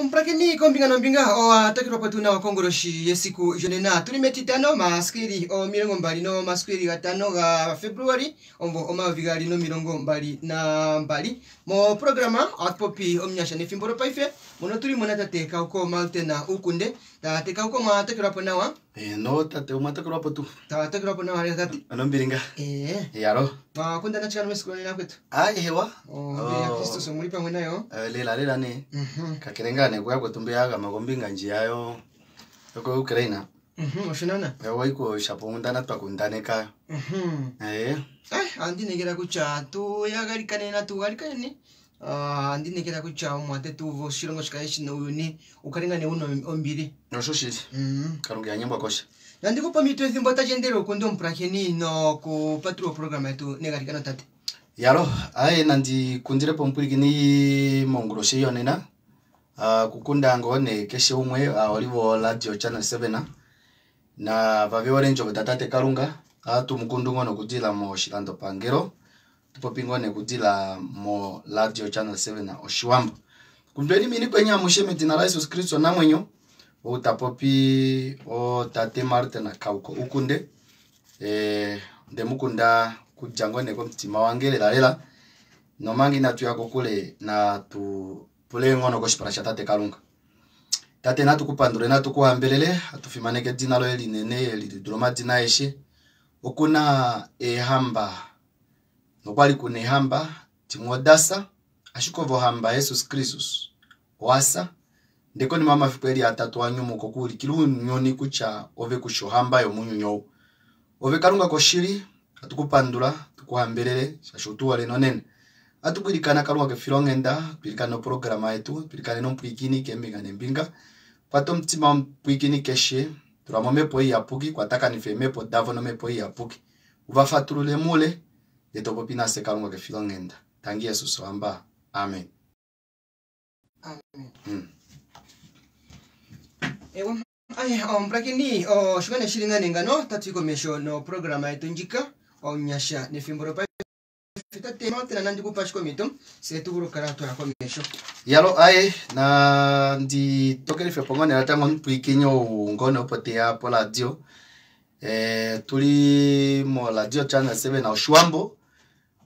Omupulakeni kombinga nombinga owa tokelwa po tuu nawa konguloshi yesiku lyonena. Tuli metitano omasiku eli 20 nomasiku eli 5 gaFebruali omumvo 2022. Moprograma ohatu popi omunyasha nefimbo lopaife mono tuli mo natate Kauko Martin Uukunde. Tate Kauko mwa tokelwa po nawa? No tate omwa tokelwa po tuu. Twa tokelwa po nawa lela tate. Onombili nga. Yalo. Mwa kundana tshikano mesiku lonena kwetu. Ai hewa. Ombili ya Kristus omuli pamwe nayo. Lela lela ne. Kakele ngaa ne kuya kwetu mbeya gama kombinga ndjiya yo yoko Ukraine. Osho naana. Owaiko shapo onghundana twa kundaneka. Ohandi inekela kutya tu ya galikaneni natu galikaneni. Ohandi inekela kutya Omuwa te tu uvu oshilongo shi kale shina uuyuni u kale ngaa nee una ombili. Osho shili. Kalunga iha nyengwa kosha. Nandi ku pe ompito ethimbo otali endelele wu kunde omupulakeni nokupatulula oprograma yetu negalikano tate. Yalo, aye nandi kundile po omupwilikini monguloshi yonena. Kukunda ngoo nee keshe umwe oli vo Radio Channel 7 na va vewole eendjovo da tate Kalunga. Ohatu mu kundu ngoo nokudila moshilandopangelo. Tupopi ngoo nee kudila mo Radio Channel 7 Oshiwambo. Kundweni mini kwenye amushe medina la Jesus Kristus onamwenyo. Ou ta popi o tate Martin Kauko Ukunde. Nde mu kunda kudja ngoo nee komutima wange lela lela. Nomanga inatu ya kokule natu pule eenghono koshipala shatate Kalunga. Tate natu ku pandule natu ku hambelele, hatu fimaneke edina loye linene eli li dule omadina aeshe. Okuna eehamba nokwali kuna eehamba dimwe oda fya, ashike ove ohamba Jesus Kristus owa fya, ndele konima yomafiku eli atatu wa nyumuka okuulikila ounyuni kutya ove kushi ohamba yomounyuni ou. Ove Kalunga koshili, hatu ku pandula, tu ku hambelele, shaashi otu hole nonena. Ohatu ku ilikana Kalunga kefilonghenda, tu ilikane oprograma yetu, tu ilikane nomupwiikini keembinga neembinga. Kwata omutima womupwiikini keshe, tula mo omhepo iyapuki, kwatakanifa eemhepo davo nomhepo iyapuki. Uva fatulule moule, ndee to popi nafye Kalunga kefilonghenda. Tangi Jesus ohamba. Amen. Amen. Ewa, ai, omupulakeni oshigwana shili ngaa nengano otatu yi komesho noprograma yetu ndjika omunyasha nefimbo lopaife tate Martin nandi ku pa ashike ompito se tu vulu okukala twaya komesho. Yalo aye na ndi tokelife po ngoo nee natango omupwiikini ou ngoo nee opo teya poradio. Tuli moradio Channel 7 Oshiwambo.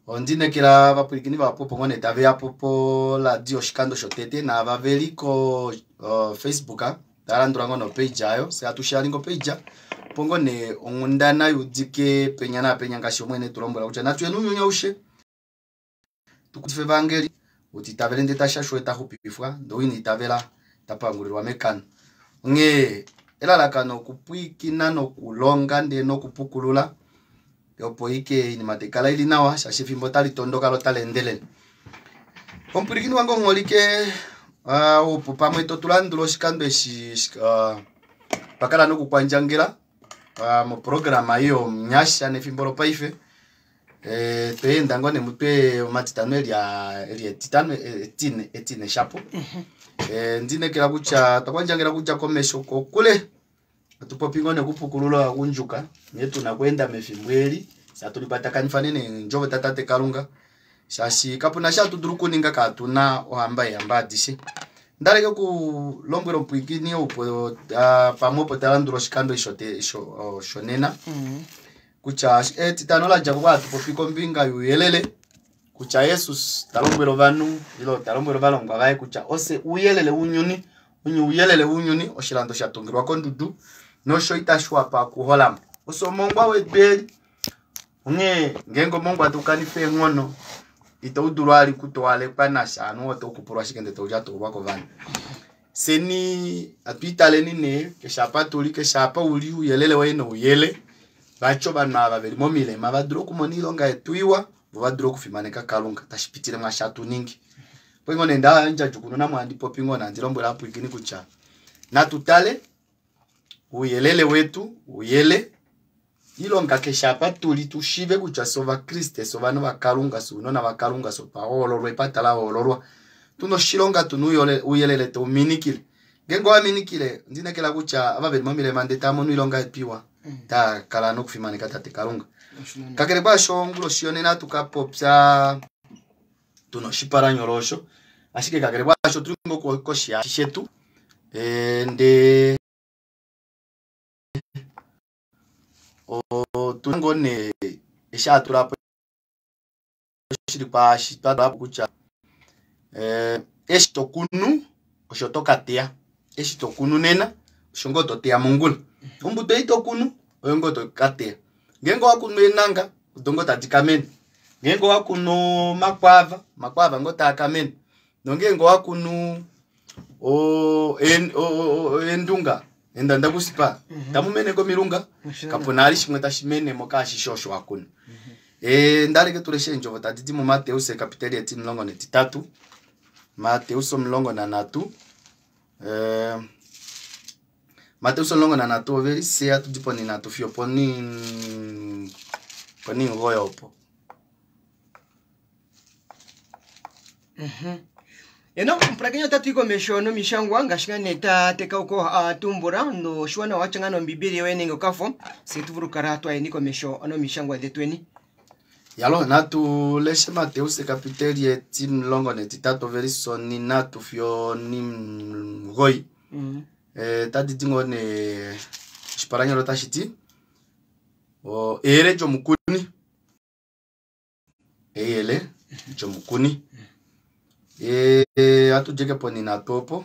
Ondi inekela ovapwilikini vahapu opo ngoo nee tave ya po poradio oshikando shotete naava veli ko Facebook tava landula ngoo nee opage ayo fye hatu sharinga opage opo ngoo nee onghundana yuudike penya naapenya ngaashi Omwene etu lombwela kutya natu yeni ounyuni aushe tukudife evangeli ou ta itavele ndele ta shashwa ta xupifwa ndee ou ina itavela ta pangulilwa mekano. Onghee elalakano okupwiikina nokulonga ndee nokupukulula opo ike oinima tai kala ili nawa shaashi efimbo otali tondoka lo otali endelele. Omupwilikini wange omuholike opo pamwe to tu landula oshikando eshi twa kala nokukwandjangela moprograma ei yomunyasha nefimbo lopaife. Tweenda ngoo nee mutwe omatitano eli eli etitano etine etine shapo. Ndinekela kutya twa kwandjangela kudja komesho kokule. Atu popi ngoo nekupukulula ovagundjuka nghee tuna okweenda mefimbo eli fye atu likwatakanifa neendjovo datate Kalunga shaashi kapuna sha hatu dulu okuninga kaatuna ohamba yeehamba adishe. Onda hala okulombwela omupwiikini opo pamwe opo ta landula oshikando shonena kutya etitano la dja ko hatu popi kombinga youyelele kutya Jesus ta lombwele ovanhu ile ta lombwele ovalongwa vaye kutya ose ouyelele wounyuni, onye ouyelele wounyuni, oshilando sha tungilwa kondudu nosho itashi wapa okuholama. Ose omongwa wedu eli. Onghee ngeenge omongwa tau kanifa eenghono itau dulu ali kutowalekwa nasha, hano otau kupulwa ashike ndele tau lyataulwa kovanhu. Fyeni atu italeni nee keshe apa tuli, keshe apa uli ouyelele woye nouyele vati ovanhu ava veli momilema va dule okumona oilonga yetu iwa vo va dule okufimaneka Kalunga tashi pitile mwaashi hatu ningi. Opo ngoo nee nda ndjadjukununa mo handi popi ngoo nee handi lombwele ovapwilikini kutya natu tale ouyelele wetu uyele ilonga keshe apa tuli tu shiive kutya fye ovakriste fye ovanhu vakalunga fye ounona vakalunga fye otwa hoololwa epata la hoololwa tuna oshilonga tuna ouyelele tau minikile ngeenge owa minikile ondinekela kutya ava veli momilema ndee tava mono oilonga yetu iwa tava kala nokufimaneka tate Kalunga. Kakele kwaasho onguloshi yonena hatu ka popya tuna oshipalanyolo osho ashike kakele kwaasho. Shaashi otu li ngoo koshi yaashi shetu ndee otu na ngoo nee eshi a tula po shili kwaashi twa tula po kutya eshi to kunu osho to ka teya. Eshi to kunu nena osho ngoo to teya mongula. Ombuto ei to kunu oyo ngoo to ka teya. Ngeenge owa kunu eenanga odo ngoo tadi ka mena. Ngeenge owa kunu omakwaava, omakwaava ngoo taa ka mena. Nongeenge owa kunu eendunga, eendandakusipa, tamu mene komilunga, kapuna vali shimwe tashi mene mo kaashishi osho wa kuna. Ndaleke tuleshe eendjovo tadi di muMateus ekapiteli etimulongo netitatu, Mateus 13, Mateus 13 ovelise hatu di ponhinhatu fiyo ponimugoi opo. Eno omupulakeni otatu yi komesho nomishangwa ngaashi ngaa nee tate Kauko a tumbula noshiwana watya ngaa nombibeli yoye nenge okafo se tu vulu kala twayeni komesho nomishangwa dhetweni. Yalo natu leshe Mateus kapiteli etimulongo netitatu ovelise onhinhatu fiyo onimugoi. Tadi ti ngoo nee oshipalanyolo otashi ti eyele lyomukuni. Eyele lyomukuni. Ohatu djeke ponhinhatu opo.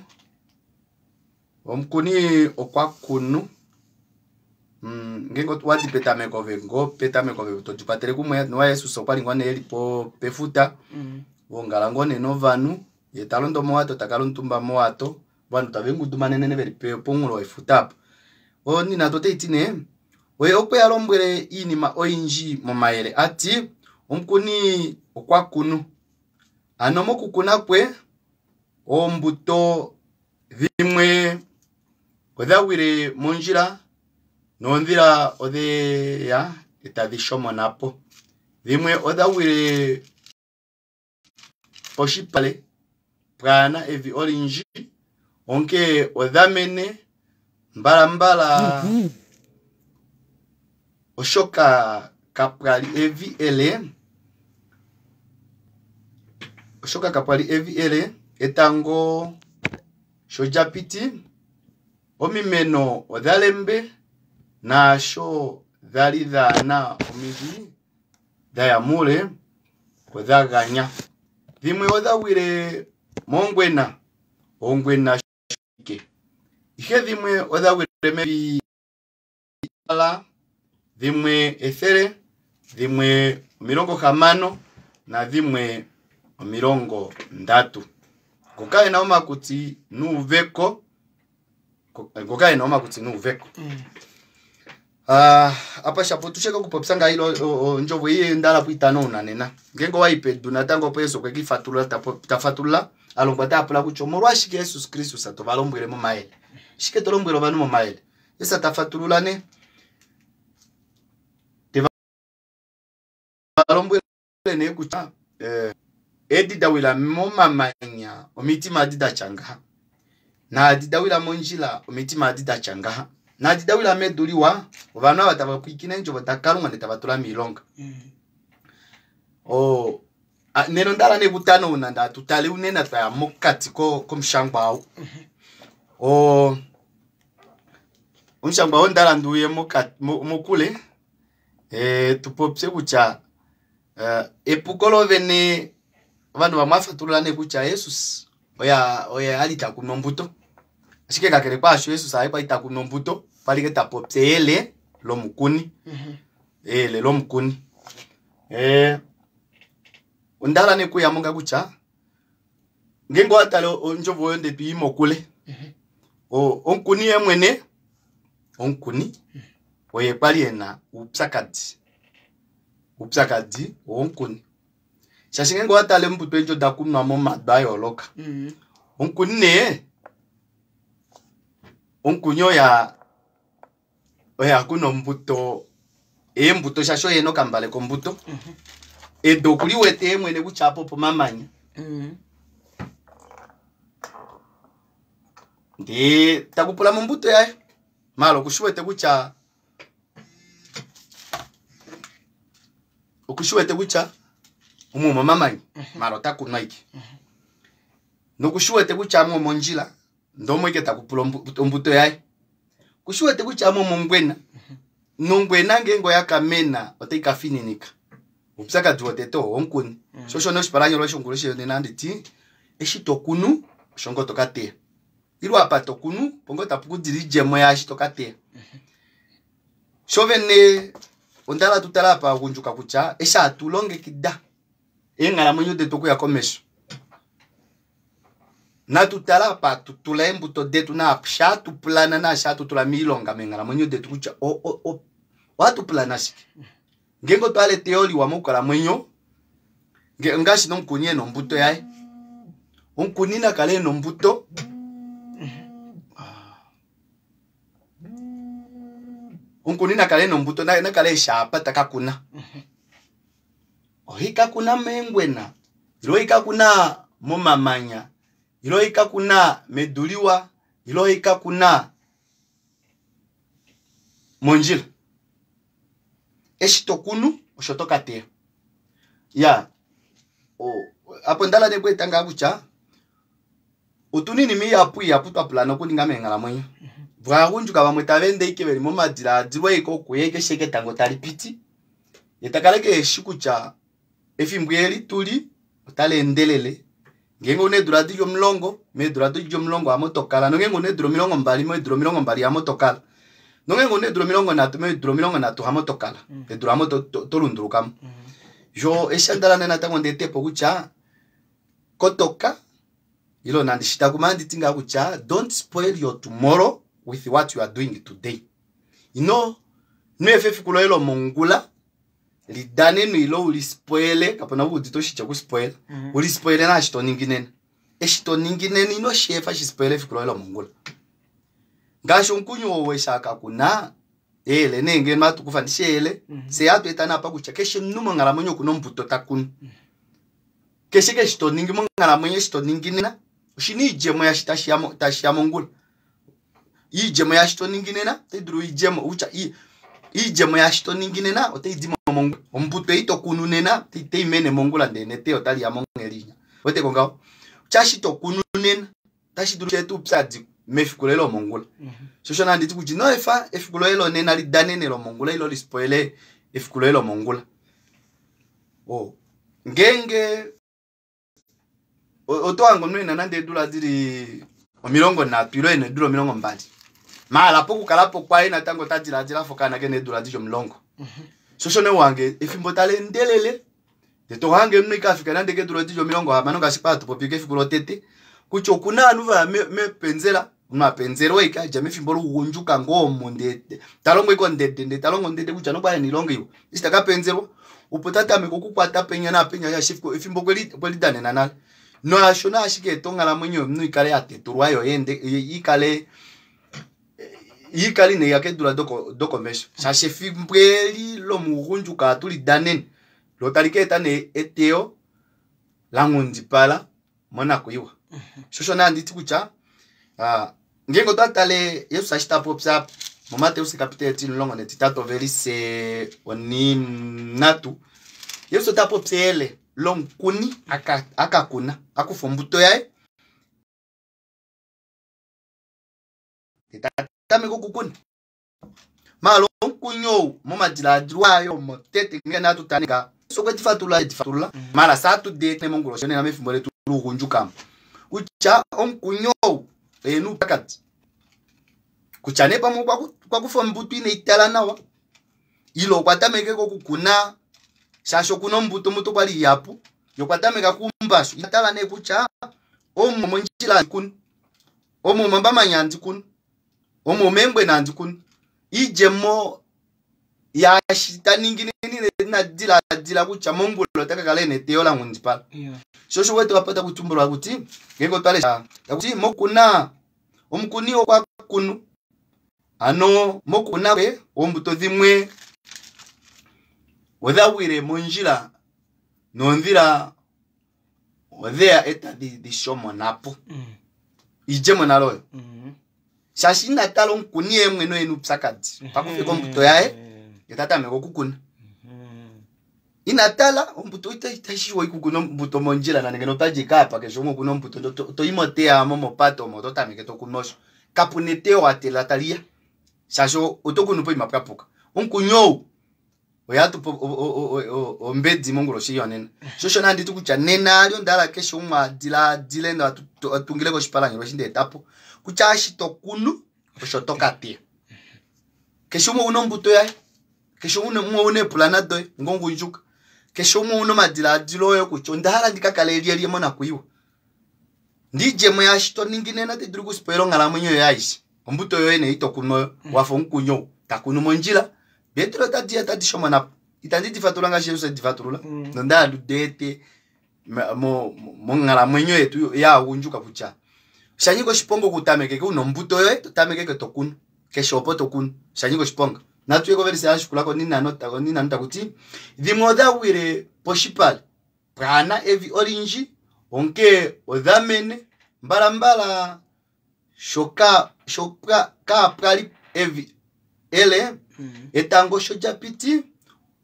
Omukuni okwa kunu. Ngeenge owadi petameko ove ngoo petameko ove todi kwatele kumwe nowa Jesus okwali ngoo nee eli pefuta. Ongala ngoo nee novanhu ye talondo mowato takala omutumba mowato ovanhu tava ngudumanene veli pomunghulo wefuta apo. Onhinhatu otaiti nee oye okwe ya lombwele iinima oyindji momayele ati omukuni okwa kunu. Ano mokukuna kwe oombuto dhimwe odha gwile mondjila noondhila odheya etadhi shomona po. Dhimwe odha gwile poshipale pwaana evi olindji onkee odha mene mbalambala oshoka kapwali evi ele. Oshoka kapwali evi ele etango sho lya piti omimeno odha lembe naasho dhali dhaana omidhi dhaya muule odha ganya. Dhimwe odha gwile moongwena, oongwena shike, ihe dhimwe odha gwile mevi la dhimwe 100, dhimwe 60 nadhimwe 30. Ngoka ena omakutsi nuuveko, ngoka ena omakutsi nuuveko. Apa shapo tusheke okupopya ngaha ile ondjovo ei ndala pwiitana ouna nena. Ngeenge owayi pedu natango opo Jesus okwe kifatulula tafatulula alongwa taya pula kutya omolwashike Jesus Kristus tova lombwele momayele. Shike to lombwele ovanhu momayele? Jesus ta fatulula ne. Te va lombwele nee kutya edi da wila momamanya omitima adi da tya ngaha. Naadi da wila mondjila omitima adi da tya ngaha. Naadi da wila medu liwa ovanhu ava tava pwiikine eendjovo daKalunga ndee tava tula moilonga. Nena ondala nee kutano una nda tutale unene twaya mokati komushangwa ou. Omushangwa oo ndala nduuye mokule tupopye kutya epuko lovene ovanhu vamwe ovafatulula nee kutya Jesus oye ali takunu ombuto. Ashike kakele kwaasho Jesus aye kwali takunu ombuto okwali ke tapopya eyele lomukuni. Eyele lomukuni. Ondala nee kuyamo nga kutya ngeenge owatale ondjovo oyo nde twii mokule omukuni ye mwene omukuni oye kwali ena oupyakadi. Oupyakadi owomukuni. Shaashi ngeenge owatale ombuto eedjo da kunwa momadu a yooloka. Omukuni nee omukuni oye akuna ombuto eembuto shaashi oye ena okambale kombuto. Edu okuli wete ye mwene kutya apa opomamanya. Ndee takupula mombuto yaye. Maala okushiwete kutya okushiwete kutya omu omomamanya maala ota kunu ashike. Nokushiwete kutya amwe omondjila ndee omo ashike takupula ombuto yaye. Kushiwete kutya amwe omongwena nongwena ngeenge oyakamena otaikafininika oupyakadi wotete oo womukuni. Shoo osho nee oshipalanyole shongulu shonena handiti eshi tokunu osho ngoo tokateya. Ile apa tokunu opo ngoo tapu kudile oidjemo yaashi tokateya. Sho vene ondahala tutale apa ovagundjuka kutya eshi hatu longekida eenghalamwenyo detu okuya komesho natu tale apa hatu tula eembuto detu naashi hatu pulana naashi hatu tula moilonga meenghalamwenyo detu kutya ohatu pulana shike. Ngeenge otwa hala eteyo liwa mokukalamwenyo ongaashi nomukuni ena ombuto yaye. Omukuni nakale ena ombuto omukuni nakale ena ombuto nakale eshi apa takakuna. Ohaikakuna meengwena ile ohaikakuna momamanya ile ohaikakuna medu liwa ile ohaikakuna mondjila. Eshi tokunu osho tokateya. Iyaa apa ondahala nee okweeta ngaa kutya otuna oinima ihapu ihapu twapulana okuninga meenghalamwenyo. Voo ovagundjuka vamwe tava ende ashike veli momadilaadilo ashike okuya ashike eshi ashike etango talipiti yee takala ashike eshi kutya efimbo eli tuli otali endelele ngeenge ouna eedula dili omulongo meedula dili omulongo hamo tokala nongeenge ouna eedula 20 meedula 20 hamo tokala nongeenge ouna eedula 30 meedula 30 hamo tokala eedula hamo tolundulukamo. Shoo eshi andahala nee natango ndeetepo kutya kotoka ile nandi shitakuma handiti ngaa kutya don't spoil your tomorrow with what you are doing today. Ino efa efiku loye lomongula lidanenwe ile ulispoile kapena ou udite oshitya okuspoila ulispoile naashi toningi nena. Eshi toningi nena ino sheefa shispoile efiku loye lomongula. Ngaashi omukunyu oo eshi akakuna eyele nee ngeno hatu kufa ndishi eyele fyee hatu eta nee apa kutya keshe omunhu monghalamwenyo okuna ombuto takunu. Keshe eshi toningi monghalamwenyo eshi toningi nena oshina oidjemo yasho tashiya mongula. Oidjemo yaashi toningi nena otai dulu oidjemo kutya oidjemo yaashi toningi nena otaidi mongula. Ombuto ei tokunu nena otai mene mongula ndee neteyo otaliya monghedi inya. Ouweteko ngaho? Kutya eshi tokunu nena otashi dulu sheeta oupyakadi mefiku loye lomongula. Shoo osho nee handiti kutya ino efa efiku loye lonena lidanene lomongula ile lispoile efiku loye lomongula. Ngeenge oto hange omunhu ena nande eedula dili 30 ile ena eedula 20 maala pokukalapo kwaye natango ota dilaadila afa okaana kena eedula dili 10. Shoo osho nee uhange efimbo tali endelele ndee tohange omunhu ashike afika nande keedula dili 60 ngaashi kwali hatu popi kefiku lotete kutya okuna ovanhu vaya mepenzela omunhu apenzelwa ashike adja mefimbo lougundjuka ngoo omu ndee talongo ashike ondede ndee talongo ondede kutya nokwali ena oilonga iwa eshi takapenzelwa opo tatameke okukwata penya naapenya shaashi efimbo okwelidanena nale. Naasho nee ashike eta onghalamwenyo yomunhu ikale yatetulwa yo ikale inaiya keedula dokomesho shaashi efimbo eli lomugundjuka ohatu lidanene loo tali kaeta nee eteyo langhundipala monakwiiwa. Sho osho nee handiti kutya ngeenge otwa tale Jesus eshi tapopya apa muMateus kapitele 13 ovelise 3 Jesus ota popi eyele lomukuni akakuna akufa ombuto yaye tatameke okukuna. Maala omukuni ou momadilaadilo aye omo tete ngeno hatu tale nga Jesus okwe di fatulula edi fatulula maala fye ohatu di ete monguloshi yonena mefimbo letu lougundjuka amu kutya omukuni ou oyena oupyakadi kutya nee pamwe okwa kufa ombuto ineitala nawa ile okwa tameka okukuna shaashi okuna ombuto ombuto okwali ihapu ye okwa tameka kumbashu ina tala nee kutya omu omondjila handi kunu omu omomamanya handi kunu omu omeengwena handi kunu iidjemo yaashi taningi ina dilaadila kutya mongula ota kakala ena eteyo langhundipala. Sho osho uwete apa taku tumbulwa kuti ngeenge otwa lesha takuti mokuna omukuni okwa kunu ano mokukuna kwe oombuto dhimwe odha gwile mondjila noondhila odheya etadhi dhi shomonapo. Iidjemo nale oyo. Shaashi ina tala omukuni yee mwene oye ena uupyakadi pakufika ombuto yaye ye ta tameke okukuna. Ina tala ombuto itaishiwa ikukuna ombuto mondjila nande ngeno otaji kaapa keshe umwe okuna ombuto to i moteya mo mopato omo oto tameke to kunu osho. Kapuna eteyo wa teelela tali ya shaashi oto kunu poima pwa puka. Omukunyi ou oye a tupa ombedi monguloshi yonena. Sho osho nee handi ti kutya nena ali onda hala keshe umwe a dilaadile a tungile koshipalanyolo eshi nda eta po kutya eshi to kunu osho to ka teya. Keshe umwe okuna ombuto yaye, keshe umwe okuna eepulana doye ngomugundjuka, keshe umwe okuna omadilaadilo oye kutya onda hala ndi ka kale lyelye monakwiiwa. Ndidjemo yaashi to ningi nena otai dulu okuspoila onghalamwenyo yoye aishe. Ombuto yoye nee ito kunu oyo, wafa omukunyi ou ta kunu mondjila, beetele otadi ya tadi shomona po. Itandi di fatulula ngaashi Jesus edi fatulula, nonda hala ndi ete monghalamwenyo yetu yaagundjuka kutya osha nyika oshiponga okutameka eke una ombuto yoye to tameke eke to kunu keshe opo to kunu osha nyika oshiponga. Natu ye kovelise ya shikula ko ninano taku ti dhimwe odha gwile poshipale pwaana evi olindji onkee odha mene mbalambala shoka sho kaapwa li evi ele etango sho lya piti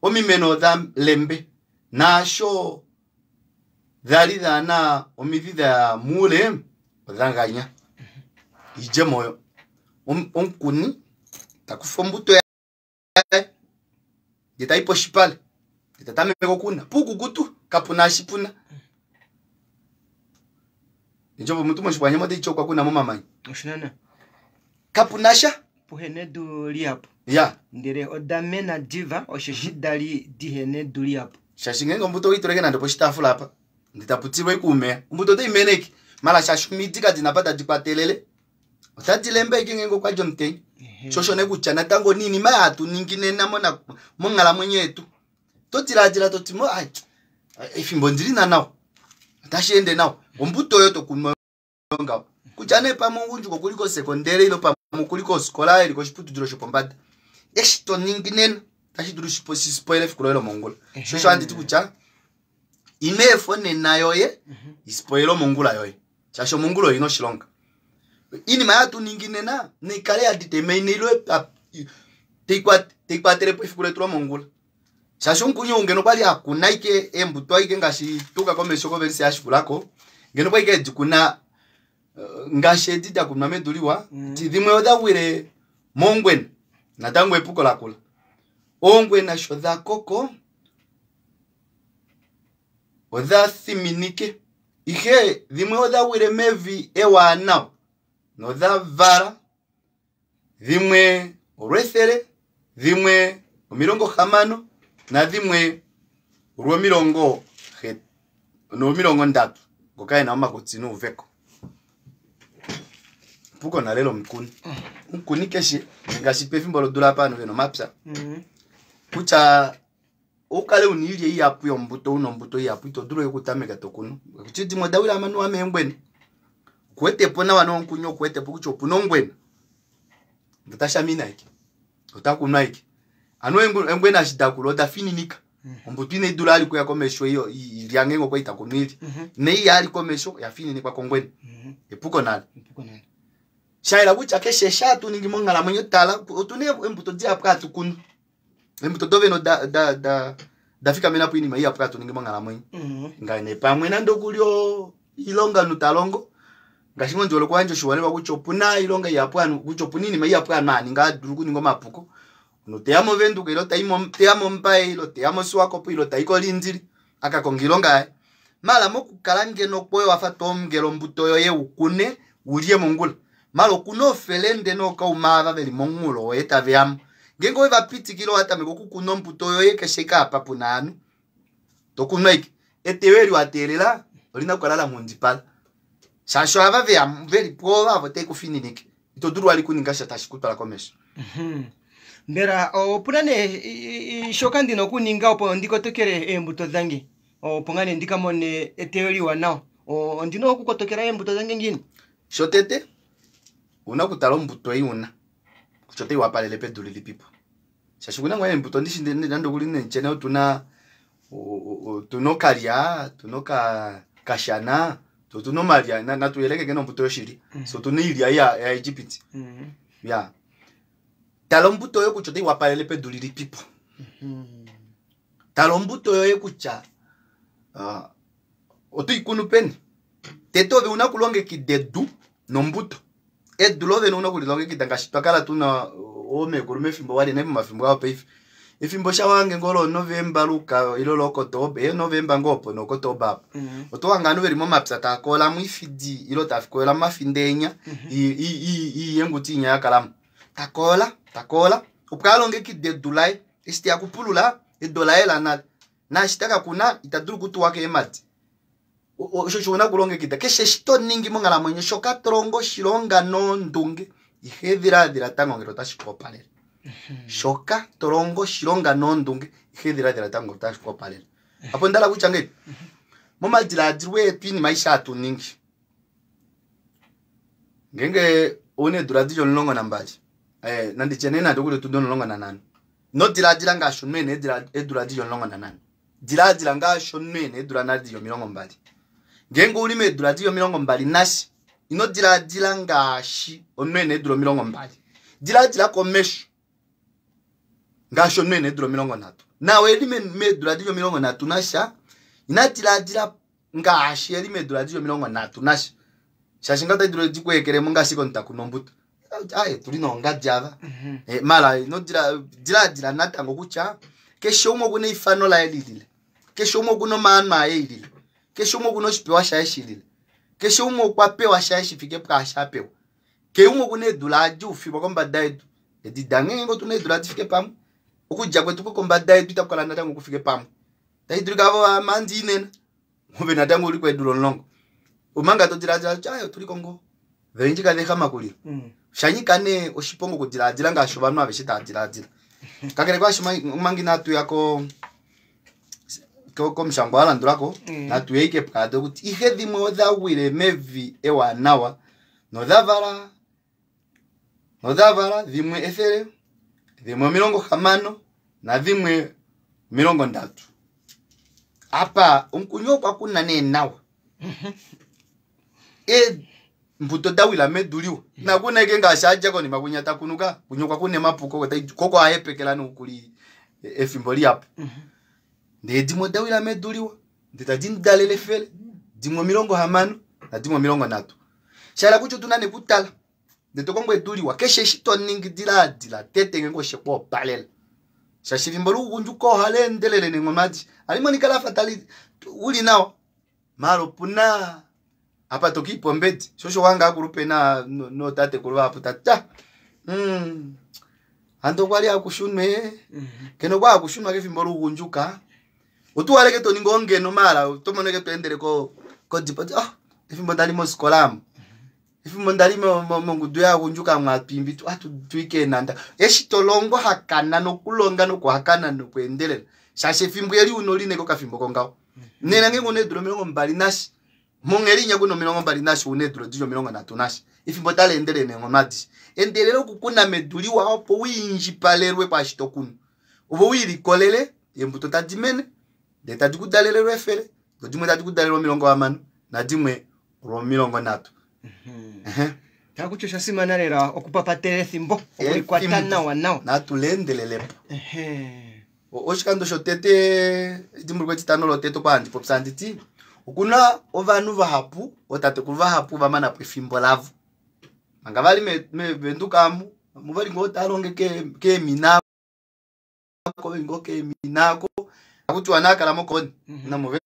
omimeno odha lembe naasho dhali dhaana omidhi dhaya muule odha ganya. Iidjemo oyo omukuni ta kufa ombuto yaye ndee tayi poshipale ndee ta tameke okuna puukukutu kapuna eshi puna. Ndjovo omuntu moshikwanyama otaiti okwa kuna momamanya. Oshinana. Kapuna sha. Puhe nedu lihapu. Ya. Ndele oda mena diva osheshi da li dihe nedu lihapu. Shaashi ngeenge ombuto oyi tuleke nande poshitaafula apa ndee tapu tilwa ikuumeya ombuto otai mene eke mala shaashi omidi kadina apa tadi kwatelele otadi lembe eke ngeenge okwa dja omutenya. Sho osho nee kutya natango niinima hatu ningi nena monghalamwenyo yetu to dilaadila to ti mo ai efimbo ndili na nawa otashi ende nawa ombuto oyo to kunu ngaho kutya nee pamwe omugundjuka okuli kosekondele ile pamwe okuli kofikola eli koshiputudilo shopombada eshi to ningi nena otashi dulu shispoile efiku loye lomongula. Sho osho handi ti kutya ino efa onena yoye ispoile omongula yoye shaashi omongula oina oshilonga. Iinima hatu ningi nena naikale ya determinilwe teikwatele po efiku letu lomongula. Shaashi omukunyi ou ngeno okwali akuna ike eembuto aike ngaashi tuka komesho kovelise ya shikulako ngeno okwali ike edi kuna ngaashi edi da kunwa medu liwa ti dhimwe odha gwile mongwena natango epuko lakula. Oongwena sho dha koko odha thiminike ihe dhimwe odha gwile mevi ewanawa nodha vala dhimwe olwethele dhimwe 60 nadhimwe olwomilongo nomilongo ndatu ngoka ena omakutsi nuuveko. Puko nale lomukuni. Omukuni keshe ngaashi pefimbo lodula apa ovanhu vena omapya kutya ukale una iilya ihapu yombuto una ombuto ihapu ito dulu okutameka to kunu. Kutya dimwe oda wila manuwa meengwena. Okuwetepo nawa nomukunyi okuwetepo kutya opuna ongwena. Otashamina ike. Ota kunu aike. Anu engwena eshi dakula oda fininika. Ombuto inai dula ali kuya komesho iyo ilya ngeenge okwa ita kunu ilya. Nei yali komesho ya fininikwa kongwena. Epuko nale. Shaela kutya keshe sha hatu ningi monghalamwenyo tala otuna eembuto dihapu hatu kunu. Eembuto dovene da fikamena po iinima ihapu hatu ningi monghalamwenyo. Ngane pamwe nande okuli iilonga omunhu ta longo ngaashi ngoo ndihole okuyandja oshiholelwa kutya opuna iilonga ihapu ovanhu kutya opuna iinima ihapu ovanhu hava ningi hava okuninga omapuko. Omunhu teya moVenduka ile teya moMbaye ile teya moSwakopo ile tai koLindili aka konga iilonga yaye. Mala mokukala ngeno kwoye wafa toongele ombuto yoye ukune ulye mongula. Mala okuna oofelende nookaume ava veli momunghulo woye taveyamo. Ngeenge owe va pitikile owatameka okukuna ombuto yoye keshe ike apa puna ovanhu. To kunu aike. Eteyo eli wa teelela olina okukala la nghundipala. Shaashi ava veya veli po avo tai kufininike. Ito dulu vali kuninga sha tashi kutwala komesho. Mbela opuna nee shoka ndina okuninga opo ndikotokele eembuto dhange opo ngaa nee ndika mone eteyo liwa nawa ondina okukotokela eembuto dhange ngiini? Shotete una okutala ombuto ei una kutya otai wapalele pedu lilipipo. Shaashi okuna ngoo eembuto ndishi nande okuli nendjene otuna otuna okalya otuna okashana otuna omalya natu yelekeke nombuto yoshili. So otuna iilya yaEgypt. Ya tala ombuto yoye kutya otai wapalele pedu lilipipo. Tala ombuto yoye kutya oto i kunu peni. Tete ove una okulongekida edu nombuto. Edu lovene ouna okulilongekida ngaashi twa kala tuna oomekulu mefimbo wali nai momafimbo aa opaife. Efimbo shawange ngoo looNovemba luka ile looKotoba, eeNovemba ngoo opo nooKotoba apo. Oto hange ovanhu veli momapya tava koola mo oifidi ile tava koola omafindenya iiyenguti inya ya kalamo. Ta koola, ta koola opo a longekide edu laye. Eshi teya okupulula edu ola yela nale. Naashi ta ka kuna ita dulu okutuwa keemhadi. Osho osho una okulongekida keshe eshi to ningi monghalamwenyo shoka to longo oshilonga nondunge ihe dhiladhila tango ngele otashi ku opalele. Shoka to longo oshilonga nondunge ihe dhiladhila tango otashi ku opalele. Apo onda hala kutya ngahelipi? Momadiladilo etu iinima aishe hatu ningi ngeenge ouna eedula dili 12 nandi tye nee nande okuli otundi 15 ino diladila ngaashi omunhu ena eedula dili 15. Diladila ngaashi omunhu ena eedula nale dili 20. Ngeenge ouli meedula dili 20 nasha, ino diladila ngaashi omunhu ena eedula 20. Diladila komesho ngaashi omunhu ena eedula 30. Naao eli meedula dili 30 nasha, ina diladila ngaashi eli meedula dili 30 nasha. Shaashi ngaho otai dulu di ku ekelemo ngaashi omunhu ta kunu ombuto. Aye, tuli noongadi ava. Mara ino diladila natango kutya keshe umwe okuna eifano laye lilile. Keshe umwe okuna omaano aye ilile. Keshe umwe okuna oshipewa shaye shilile. Keshe umwe okwa pewa shaye shi fike pwaashi a pewa. Keshe umwe okuna eedula adi ufilwa kombada yedu. Edi dange ngeenge otuna eedula di fike pamwe, okudja kwetu kokombada yedu itaku kala natango ku fike pamwe. Tashi dulika vo vamandi inene, ove natango uli kweedula 10. Omanga to diladila kutya aye otuli ko ngoo. Veendji kave ehama kulila. Osha nyika nee oshiponga okudiladila ngaashi ovanhu aveshe tava diladila. Kakele kwaasho omanga inatu ya ko komushangwa wa landulako, natu ye ike pwaado kuti ihe dhimwe odha gwile mevi ewanawa nodha vala nodha vala dhimwe 100, dhimwe 60 nadhimwe 30. Apa omukuni okwa kuna nee nawa. Eembuto da wila medu liwa. Nakuna eke ngaashi a dja konima kwinya ta kunuka, kwinya okwa kuna emapuko, koko a hepekela nokuli efimbo lihapu. Ndee dimwe oda wila medu liwa, ndee tadi mu dalele 100, dimwe 60 nadimwe 30. Sha hala kutya otu na nee okutala, ndee to kongo edu liwa. Keshe eshi to ningi diladila tete ngeenge oshe ku opalela. Shaashi efimbo lougundjuka ohali endelele neenghono adishe. Ohali monika lafa tali uli nawa, maala opuna apa to kiipa ombedi. Sho osho wanga aakulupe nootatekulu vahapu ta ti, ah, ando okwa li hakushunwe, keno okwa hakushunwa kefimbo lougundjuka, otu waleke to ningi ongeno maala oto mono eke to endele kodipo, ah, efimbo ndali mosikola amu. Efimbo ndali mongudu yaagundjuka mwatwiimbi twii keenanda. Eshi to longo hakana nokulonga nokuhakana nokweendelela. Shaashi efimbo eli uno li neke okafimbo kongaho. Nena ngeenge una eedula 20 nasha, monghedi inya kuna 20 nasha una eedula dili 30 nasha. Efimbo otali endelele neenghono adishe. Endelela okukuna medu liwa opo u indjipalelwe kwaashi to kunu. Opo u ilikolele eembuto tadi mene, ndee tadi ku dalele lwefele, do dimwe tadi ku dalele 60 nadimwe lwo 30. Tala kutya osha simana lela okupapatela efimbo, okulikwata Efimbo. nawa nawa. Natu leendelelepo. Oshikando shotete, edimbuluko etitano lotete okwa handi popya handi ti, okuna ovanhu vahapu, ootatekulu vahapu va mana po efimbo lavo. Manga vali mevenduka amu, vamwe vali ngoo tava longe keemina ako, veli ngoo keemina ako. Haku tiwa naa kala mokoni, namo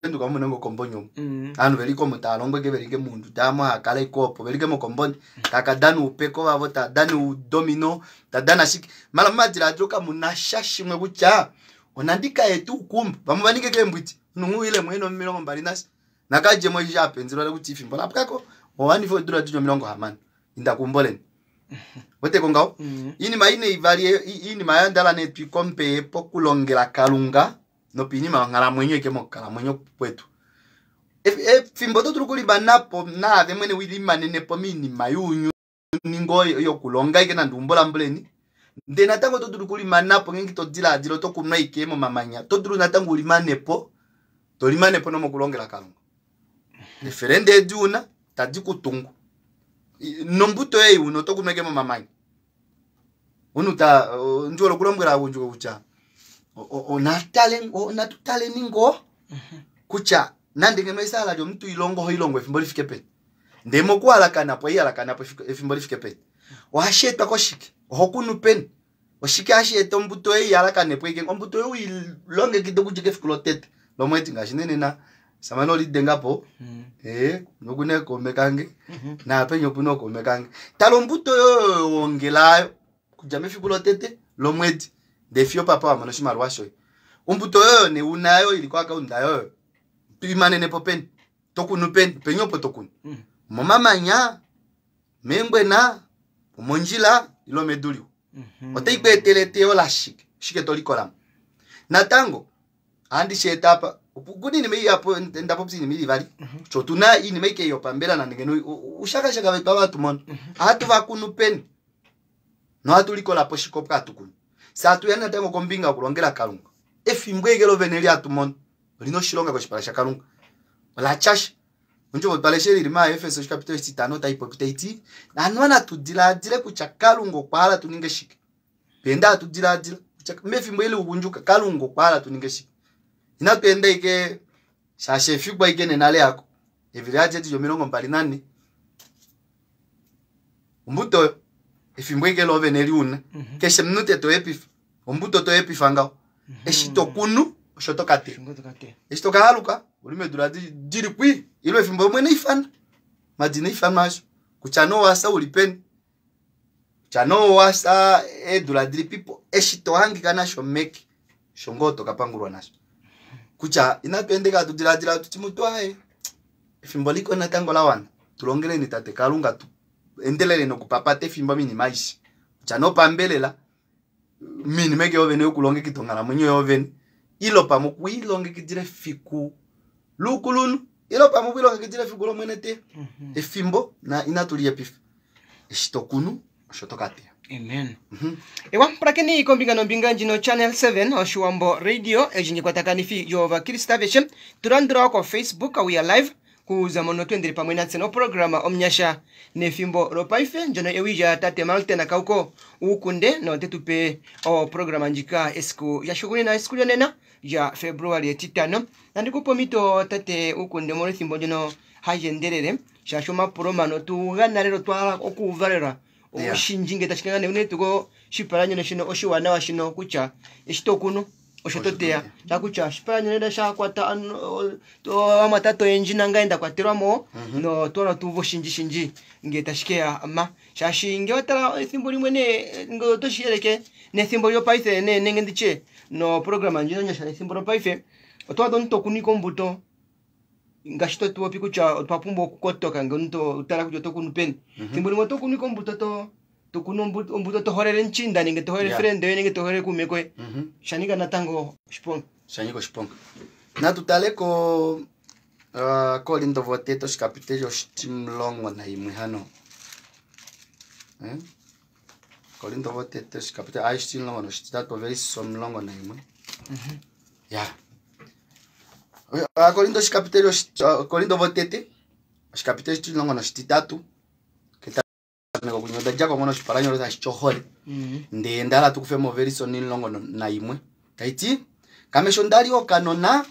venduka mune ngoo komboni omu. Ovanhu veli komo tava longo eke veli ke munduda amo hava kala eke opo veli ke mokomboni. Tava ka dana oupeko vavo, tava dana oudomino, tava dana shike. Mala momadiladilo kamu na sha shimwe kutya onandi ka ete uukumba. Vamwe ova ninga keembwiti. Omunhu ile mwene 20 nasha. Nakadjemo eshi sha penzelwa kuti efimbo la pwako, owanifa eedula dili 60. Inda kuumbo leni. Weteko ngaho? Iinima ine ivali, iinima ya ndala ne twikompe pokulongela Kalunga nopiinima yonghalamwenyo eke mokukalamwenyo kwetu. Efimbo oto dulu okulimana po naave mwene wilimanene po miinima younyuni ngoo yokulonga ike nande umbo lambuleni. Ndee natango oto dulu okulimana po ngeenge to diladila oto kunwa ike momamanya, oto dulu natango ulimane po, to limane po nomokulongela Kalunga. Efelende edi una tadi ku tungu. Nombuto ei una oto kunwa ike momamanya. Omunhu ta, ndi hole okulombwela aagundjuka kutya Natu taleni ngoo kutya nande ngeno esala lyomuntu ilongo oho ilongo efimbo lifike peni, ndee mokuhalakana po ihalakana po efimbo lifike peni, ohashi etwa koshike, oho kunu peni, oshike hashi eta ombuto yoye ihalakanepo ike, ombuto yoye uilongekide okudja kefiku lotete lomwedi ngaashi nenena samane olidengapo nokuna ekaume kange naapenya opuna okaume kange. Tala ombuto yoye wongelayo kudja mefiku lotete lomwedi ndee fiyo papa wamona oshimaliwa shoye, ombuto yoyo ne unayo ili koakaunda yoyo imanenepo peni, tokunu peni, peni opo tokunu, momamanya, meengwena, omondjila ile omedu liwa, otai ku etele eteyo lashike, shike tolikolamo. Natango ohandi shi eta apa kuna iinima ihapu, ndapopya iinima ili ivali, kutya otuna iinima ike yopambela nande ngeno ushakashaka vetu ava hatu mono ohatu vakunu peni nohatu likolapo shike opo hatu kunu. Fye hatuya natango kombinga yokulongela Kalunga, efimbo eke lovene eli hatu mono olina oshilonga koshipala shaKalunga, ola tya sha. Ondjovo twalesha lili maEfeso oshikapiteli oshititano otai popi tai ti anuwa natu dilaadile kutya Kalunga okwa hala tu ninge shike. Penda hatu dilaadila kutya mefimbo eli ugundjuka Kalunga okwa hala tu ninge shike. Inatu enda ike shaashi efiku aike nena leyako evili alyeti lyo24 ombuto oyo efimbo ike loovene liuna keshe omunute toepifa ombuto toepifa ngaho eshi tokunu osho tokateya, eshi tokahaluka uli medu lili kwi ilo efimbo omwene ifana madina ifanwa asho kutya nee owasa uli peni, kutya nee owasa eedula dilipipo, eshi tohangika nasho meke osho ngoo tokapangulwa nasho. Kutya inatu ende hatu dilaadila tuti mutu aye efimbo liko natango lawana tulongeleni tate Kalunga tu endelele nokupapata efimbo minima aishe, kutya nee opambelela minima eke yoovene yokulongekida onghalamwenyo yoovene, ilo pamwe okwiilongekidila efiku luukulunhu, ilo pamwe okwiilongekidila efiku lomwene te efimbo na inatu liyepifa, eshi tokunu osho tokateya. Amen. Ewa pulakeni kombinga nombinga ndjino Channel 7 Oshiwambo Radio ejingi kwatakanifi yovakriste aveshe, tulandula ko Facebook, we are live kuza mono twendele pamwe natse noprograma omunyasha nefimbo lopaife ndjono ewija tate Martin Kauko Uukunde notetupe oprograma ndjika esiku lyashugunina esiku lyonena lya February etitano. Nandikupa omito tate Uukunde omolwethimbo ndyono hali endelele shaashi omapulo mano tuga nalelo twala okuuvalela oshindji nge tashi kangane unene tuko shipalanyole shino oshiwanawa shino kutya eshi tokunu osho toteya, shakutya oshipalanyole shakwata amwatata oyendji nangaye nda kwatelwamo notwala tuuva oshindji shindji nge tashi keya ma shaashi nge watala ethimbo limwe ne nge otoshi yeleke nethimbo lyopaife ne nenge nditye noprograma ndjino nyasha nethimbo lopaife otwaadha omuntu tokunika ombuto ngaashi totupopi kutya otwa pumbwa okukotoka nge omuntu totala kutya oto kunu peni, thimbo limwe oto kunu ombuto tokunu ombuto toholele nchinda nenge toholele friend yoye nenge toholele kuume koye, shanika natango oshiponga. Shanyika oshiponga. Natu tale ko Korinto votete oshikapiteli oshitimulongo nayimwe hano, Korinto votete oshikapiteli ai 13 overisi 11 ya Korinto oshikapiteli Korinto votete oshikapiteli 13 ketameko kunya odadjako ngono oshipalanyolo tashi ti ohole, ndee ndahala tukufe moverisi 11 taiti kame sho ndali okanona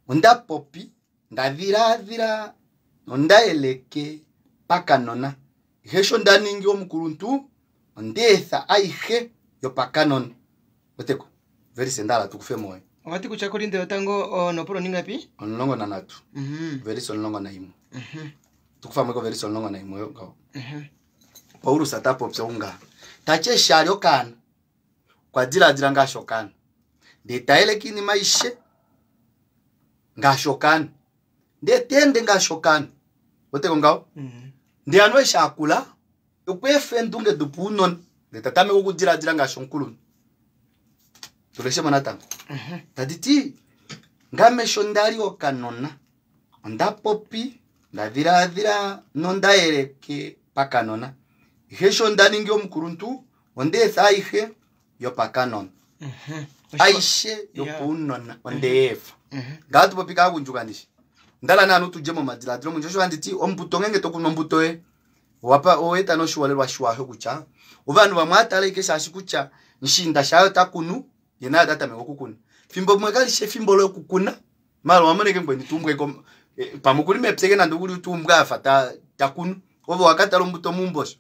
onda popi nda dhilaadhila nonda yeleke pakanona, ihe sho nda ningi omukuluntu onda etha ayihe yopakanona. Weteko verse ndahala tukufe moyo. Owati kutya Korinto yotango onopolo ningapi? 13 verse 11. Tukufamwe ko verse 11 yo ngaho. Paulus ata popya unga tati eshi ali okaana okwa dilaadila ngaashi okaana, ndee ta yeleke iinima aishe ngaashi okaana, ndee ta ende ngaashi okaana. Weteko ngaho? Ndee anuwa eshi akula okwa efa eendunge dopaunona ndee ta tameke okudilaadila ngaashi omukulunhu. Tuleshemo natango tadi ti ngame sho ndali okanona onda popi nda dhilaadhila nonda yeleke pakanona, ihe sho nda ningi omukuluntu onda etha ayihe yopakanona, aishe yopaunona onde yi efa. Ngaa tupopi kaagundjuka ndishi ndala naanu tudje momadiladilo mundji osho handi ti ombuto ngenge tokunu ombuto yoye owapa oweta noshiholelwa shiwa kutya ovanhu vamwe atala ike shaashi kutya nshinda shayo ota kunu. Ye naye ota tameke okukuna. Fimbo limwe kali shi efimbo lokukuna. Maala owa mona ashike mukweni ta umbwa ashike pamwe okuli mepya ashike nande okuli ta umbwa afa ta kunu. Ove owa ka tala ombuto meumbo osho.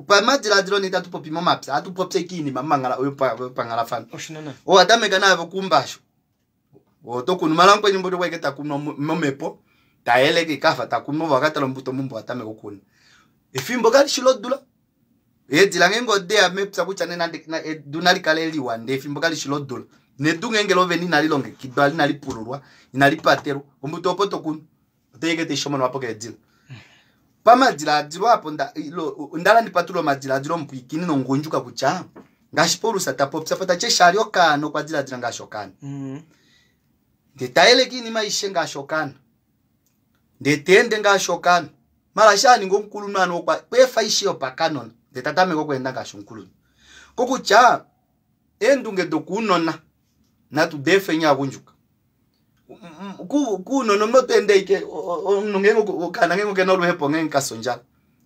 Pamadiladilo nee itatu popi momapya, ohatu popi ashike oinima yopanghalafano. Owa tameka naave okuumba osho. Oto kunu mala mukweni mbodo kweke ta kunu momhepo, ta yeleke kafa ta kunu, ove owa ka tala ombuto meumbo wa tameka okukuna. Efimbo kali shi lodula. Eedila ngeenge odeya mepya kutya nee nande edu nali kale liwa ndee efimbo kali shi lodula. Nedu ngeenge lovene inali longekidwa, inali pululwa, inali patelwa, ombuto opo to kunu otai eke tai shomonwa po keedila. Pamadiladilo apo onda hala ndi patulule omadiladilo omupwiikini nomugundjuka kutya ngaashi Paulus ta popi apa ta ti eshi a li okaana okwa diladila ngaashi okaana. Ndee ta yeleke oinima aishe ngaashi okaana. Ndee ta ende ngaashi okaana. Mala eshi a ninga omukulunhu hano okwa efa aishe yopakanona ndee ta tameke okweenda ngaashi omukulunhu. Kokutya eendunge dokuunona natu di efeni agundjuka. Kuunona omunhu oto ende ashike omunhu ngeenge okaana ngeenge okena oluhepo ngeenge kafya ondjala.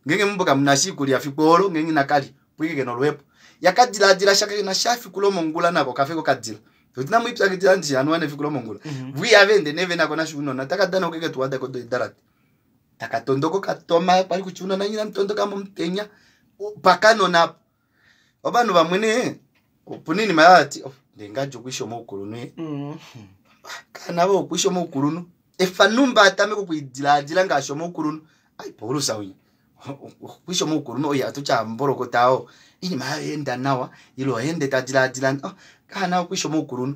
Ngeenge meumbo kamuna sha oikulya fiku olo ngeenge inaka lya opo ashike kena oluhepo. Yaka diladila sha kena sha efiku lomongula nako okafa ashike okadila. Otu na mo ipyakidila ndishi anuwa nefiku lomongula. Vo ihava ende nee venako nasho ounona otaka danauka ashike etuwa dako doidalate. Taka tondoka okatoma kwali kutya ounona nye inamu tondoka momutenya pakanona apa. Ovanhu vamwe nee opuna oinima yati oh, ndee ngadji okwiisha omaukulunhu ye. Kaana vo okwiisha omaukulunhu. Efa numba atameke okwidilaadila ngaashi omaukulunhu. Ai Paulus winya. Okwiisha omaukulunhu oye atutya mbolokota oo. Oinima yaye enda nawa ile oha ende ta dilaadila oh, kaana okwiisha omaukulunhu.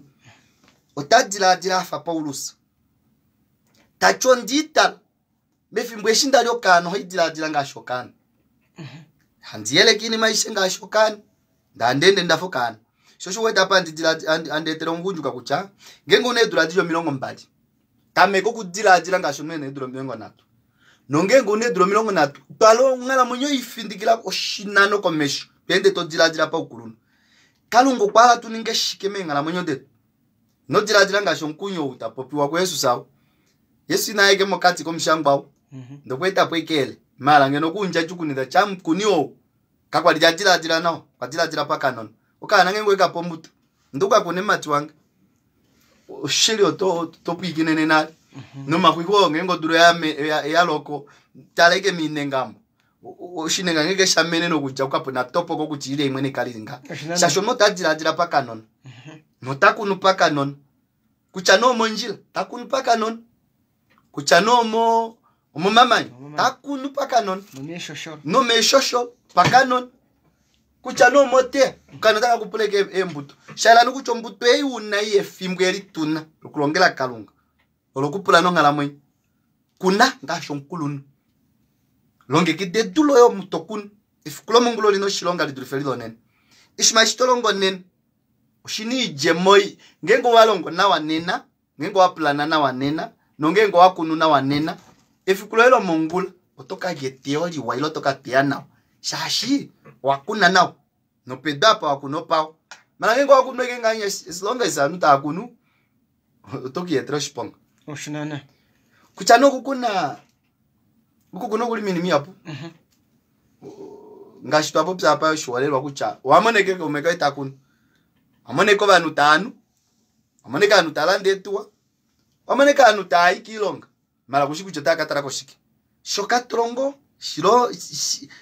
Ota dilaadila afa Paulus. Tati ondiitala. Mefimbo eshi nda li okaana ohai dilaadila ngaashi okaana. Handi yeleke iinima aishe ngaashi okaana. Ndee handi ende ndafa okaana. Sho osho uwete apa handi etele omugundjuka kutya ngeenge ouna eedula dili 20, tameka okudilaadila ngaashi omunhu ena eedula 30. Nongeenge ouna eedula 30, twala onghalamwenyo ifindikila oshinano komesho, to ende to dilaadila paukulunhu. Kalunga okwa hala tu ninge shike meenghalamwenyo detu? Ino dilaadila ngaashi omukunyu ou ta popiwa kuJesus ou. Jesus ina ya mokati komushangwa ou. Ndokwa eta po ekele. Maala ngeno okuundjadjukunitha tya mukuni ou kakwali ta dilaadila nawa, okwa dilaadila pakanona. Okaana ngeenge oweka pa ombuto, nduka kune mumati wange. Oshili oto pwiikinene nale. Nomaxwixi oo ngeenge odula ya loko, tala ashike moinenga omo. Oshinenga ngeenge sha mene nokudja kapu na topoko kutya ile imwe nekali li ngaha. Shaashi omunhu ota dilaadila pakanona. Nota kunu pakanona. Kutya nee omondjila, ta kunu pakanona. Kutya nee omomamanya, ta kunu pakanona. Nomeeshosholo, pakanona. Kutya nee omoteya, okanona otaka ku pula ashike eembuto. Sha yela nokutya ombuto ei una ei yefimbo eli tuna lokulongela Kalunga, olokupula nonghalamwenyo. Kuna ngaashi omukulunhu. Longekida edu loye omu to kunu. Efiku lomongula oli na oshilonga li dulife eli lonena. Oshinima eshi to longo nena, oshi na oidjemo ii. Ngeenge owa longo nawa nena, ngeenge owa pulana nawa nena, nongeenge owa kunu nawa nena, efiku loye lomongula oto ka lya eteyo liwa ile oto ka teya nawa. Shaashi owa kuna nawa. Nopedu apa wa kuna opawa. Mala ngeenge owa kunu ashike ngahenya, as long as ovanhu tava kunu, oto ka iyetela oshiponga. Osho naana. Kutya nee okukuna, okukuna okuli minima ihapu. Ngaashi twa popya apa oshiholelwa kutya owa mona ashike kaume koye ta kunu, owa mona ashike ovanhu tava nu, owa mona ashike ovanhu tava lande eetuwa, owa mona ashike ovanhu tava i kiilonga, maala kushi kutya otava ka tala ko shike. Shoka to longo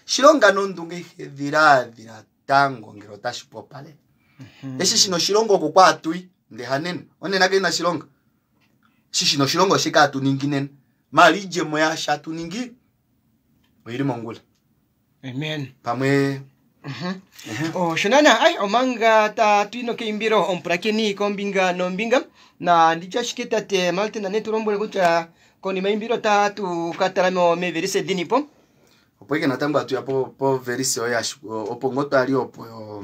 shilonga nondunge, ihe dhilaadhila tango ngele otashi ku opalele. Eshi shina oshilonga oko kwa hatu i, ndee hanena. Onena kaina oshilonga. Eshi shina oshilonga oshike hatu ningi nena. Maala oidjemo yaashi hatu ningi oili mongula. Amen. Pamwe Osho naana ai omanga tatu i nokeimbilo omupulakeni kombinga nombinga na nditye ashike tate Martin ne tu lombwele kutya konima yeimbilo otatu ka tala mo meevelise dini po. Opo ike natango hatu ya povelise oyo opo ngoo twa li opo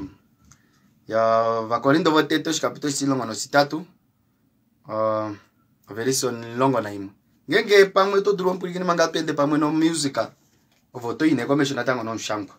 ya Ovakorinto votete oshikapito oshimulongo noshitatu, ovelise 11. Ngeenge pamwe oto dulu omupwilikini manga to ende pamwe nomusic, ove oto i nee komesho natango nomushangwa.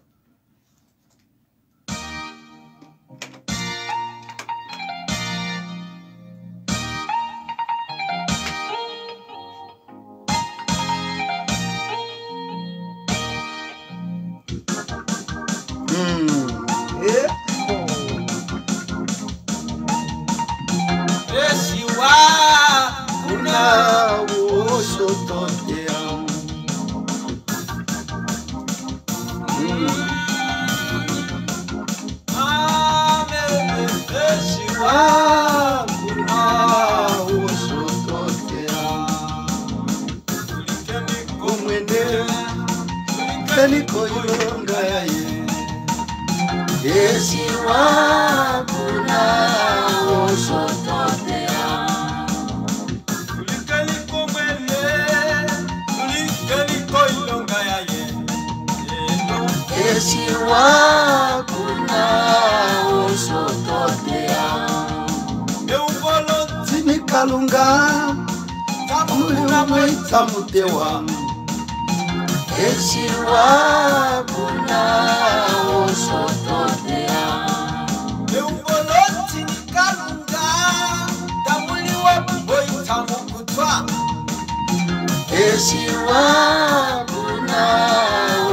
Tulikeni koilonga yaye Eshi wakuna osho toteya. Tulikeni komwene, tulikeni koilonga yaye. Eno, Eshi wakuna osho toteya. eumbo Tini kalunga lotsamukuna muliumwe tamutewa Eshi wakuna osho toteya. Eumbo lotini kalunga, tamuliwa oitamukutwa. Eshi wakuna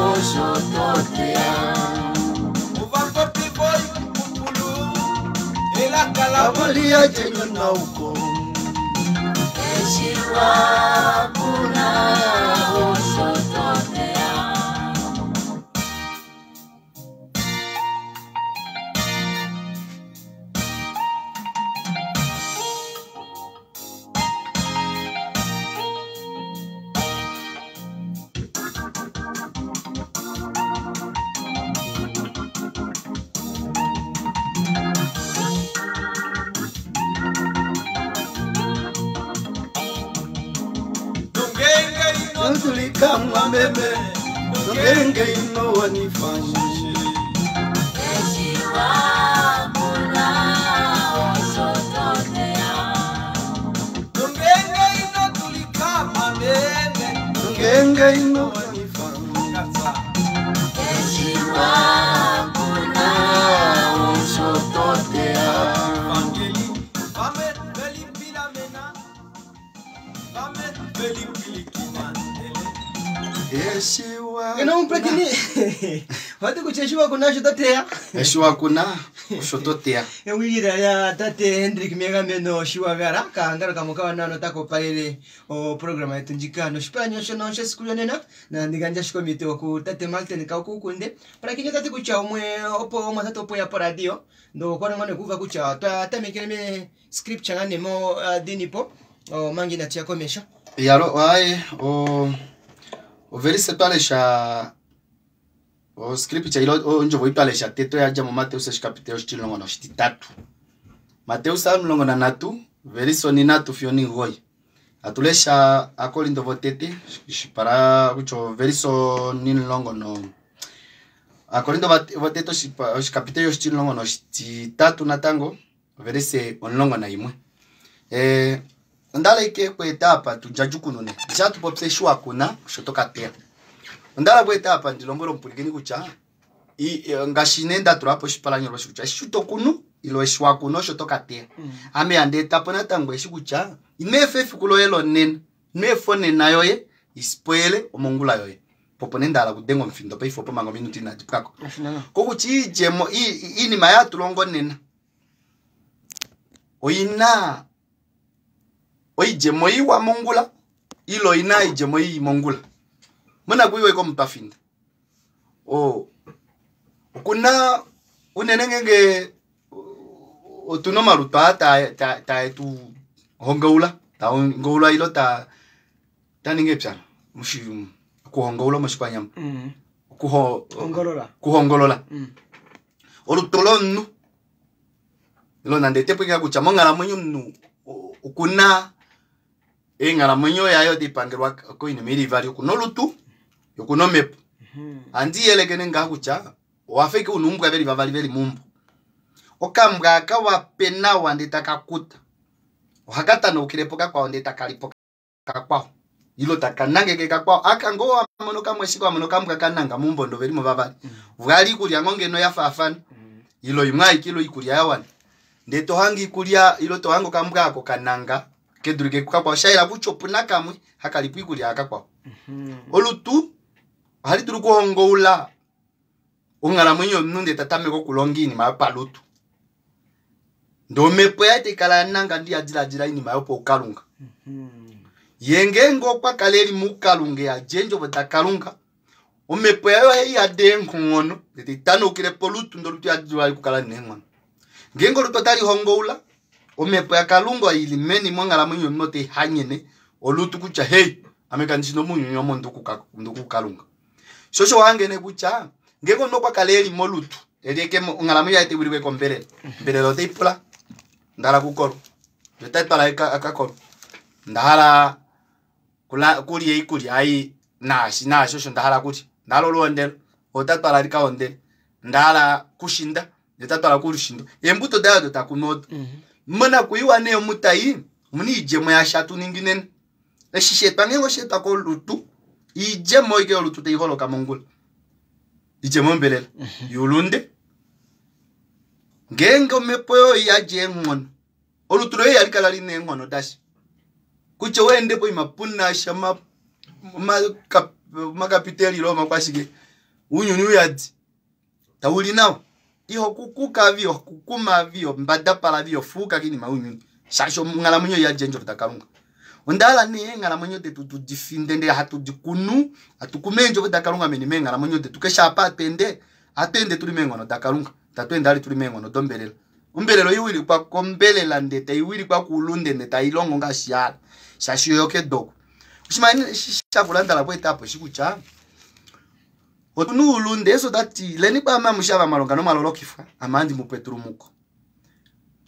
osho toteya. Ovapopi voipupulu, elaka lavo Avalia jenyo nauko Eshi wakuna osho toteya. nongenge ino Notulika mwameme Nongenge ino wanifanya Eshi wakuna osho toteya. Nongenge ino tulika mameme Nongenge ino wanifanya Katsa. Eshi wakuna osho toteya. Evangeli, vame velipila mena, vame velipilikina ndele. Eshiwa Eno mupulakini wati kutya eshi wakuna osho toteya. Eshi wakuna osho toteya Ewilila lya tate Hendrik Megameno Shiwagala kaangalo kamwe kawanawa notaka opalele oprograma yetu ndjika noshipalanyo shono shesiku lyonena nandi gandja ashike omito ku tate Martin Kaukukunde. Pulakini tate kutya umwe opo omwatate opo ya poradio ndo okwa longa nekuuva kutya otwa tamekele me scripture nga nemo dinipo omanga inatu ya komesho. Yalo aye o overise twalesha o scripture ilo ondjovo itwalesha teto yadja muMateus oshikapitelo oshitilongo noshititatu. Mateus 13 verse 3 fiyo 9. Atulesha Akorinto votete shipara kutya verse 10 no Akorinto votete oshikapitelo oshitilongo noshititatu natango verse 11. Ondala ike kueta apa tujadjukunune ndishatupopya eshi wakuna osho tokateya. Ondala kueta apa ndilombwele omupulikini kutya ngaashi nee ndatulapo oshipalanyolo kutya eshi tokunu ilo eshi wakuna osho tokateya. Ame andi etapo natango eshi kutya ino efa efiku loye lonena, ino efa onena yoye ispoile omongula yoye. Popo nee ndahala kudenga omufindo paife opo manga ominuti inadi pwako. Kokutya iidjemo iinima yatulongo nena oina oidjemo iwa mongula ilo ina oidjemo ii mongula. Mona kuiwe komutwafinda. Okuna unene ngenge otuna omalutu aa tae tu hongaula, ta hongaula ilo ta ninga epyala. Okuhongaula moshikwanyama. Hongolola. Kuhongolola. Olutu lomunhu ilo nande etepo kutya monghalamwenyo omunhu okuna eenghalamwenyo yaye otai pangelwa koinima ili ivali, okuna olutu okuna omhepo. Andi yelekene ngaa kutya owafa ike una uumbwa veli vavali veli meumbo. Okambwa aka wape nawa ndee taka kuta ohaka tanaukilepo kakwao ndee taka lipo kakwao ilo taka nangeke kakwao. Aka ngoo wamono kamwe shike wamono kambwa kananga meumbo ndo velimo vavali. Vwali ikulya ngoo ngeno ya faafana ilo imwe aike ilo ikulya ya wana ndee tohanga ikulya ilo tohanga okambwa ako kananga kedulike kukakwao. Shaela kutya opuna kamwe hakalipo ikulya akakwao. Olutu ohali dulu okuhongoula onghalamwenyo yomunhu ndee tatameke okulonga iinima yopalutu. Ndee omhepo yaye taikala ya nanga ndi ya diladila iinima yopaukalunga. Ye ngeenge okwa kala eli muukalunga yadja eendjovo dakalunga, omhepo yaye ohai yada eenghono ndee tai tanaukile polutu ndee olutu yadula okukala neenghono. Ngeenge olutu otali hongoula, omhepo yakalunga ili meni monghalamwenyo yomunhu otai hanyene olutu kutya hei, ame kandi shi nomunyuni omo ndukukalunga. Sho osho wahangene kutya ngenge omunhu okwa kala eli molutu eli eke onghalamwenyo yaye taiwilikwa kombelela, ombelela otai pula ndahala kukolwa ndee otatwala akakolwa, ndahala kulya oikulya ei naashi naashi osho ndahala kulya, ndahala oluhondelo otatwala likahondele, ndahala kushinda ndee otatwala kulushindwe. Eembuto daye odo takunu odo. Monakwiiwa nee omutai omuna oidjemo yasha hatu ningi nena. Eshi sheetwa ngeenge osheetwa kolutu, oidjemo oike yolutu taiholoka mongula. Oidjemo yombelela youlunde. Ngeenge omhepo yoye iyadi eenghono, olutu loye ihali kala lina eenghono dasha. Kutya oweende poima punasha omakapitelilo omakwashike, ounyuni uyadi tauli nawa. Ihokukuka vi, ihokukuma vi, ihombadapala vi, ihofuuka koinima younyuni shaashi onghalamwenyo iyadi eendjovo daKalunga. Onda hala nee eenghalamwenyo detu tudifinde ndele hatu dikunu, hatu kunu eendjovo daKalunga meni meenghalamwenyo detu. Keshe apa hatu ende, ohatu ende tuli meenghono daKalunga, itatu ende vali tuli meenghono dombelela. Ombelela oiwilikwa kombelela ndee taiwilikwa koulunde ndee tailongo ngaashi yahala shaashi oyo kedoko. Oshinima shakula ndahala okweetapo eshi kutya otuna oulunde. Jesus otati ileni kwaame amushe ava mwalonga nomwalolokifwa, ame ohandi mupe etulumuko.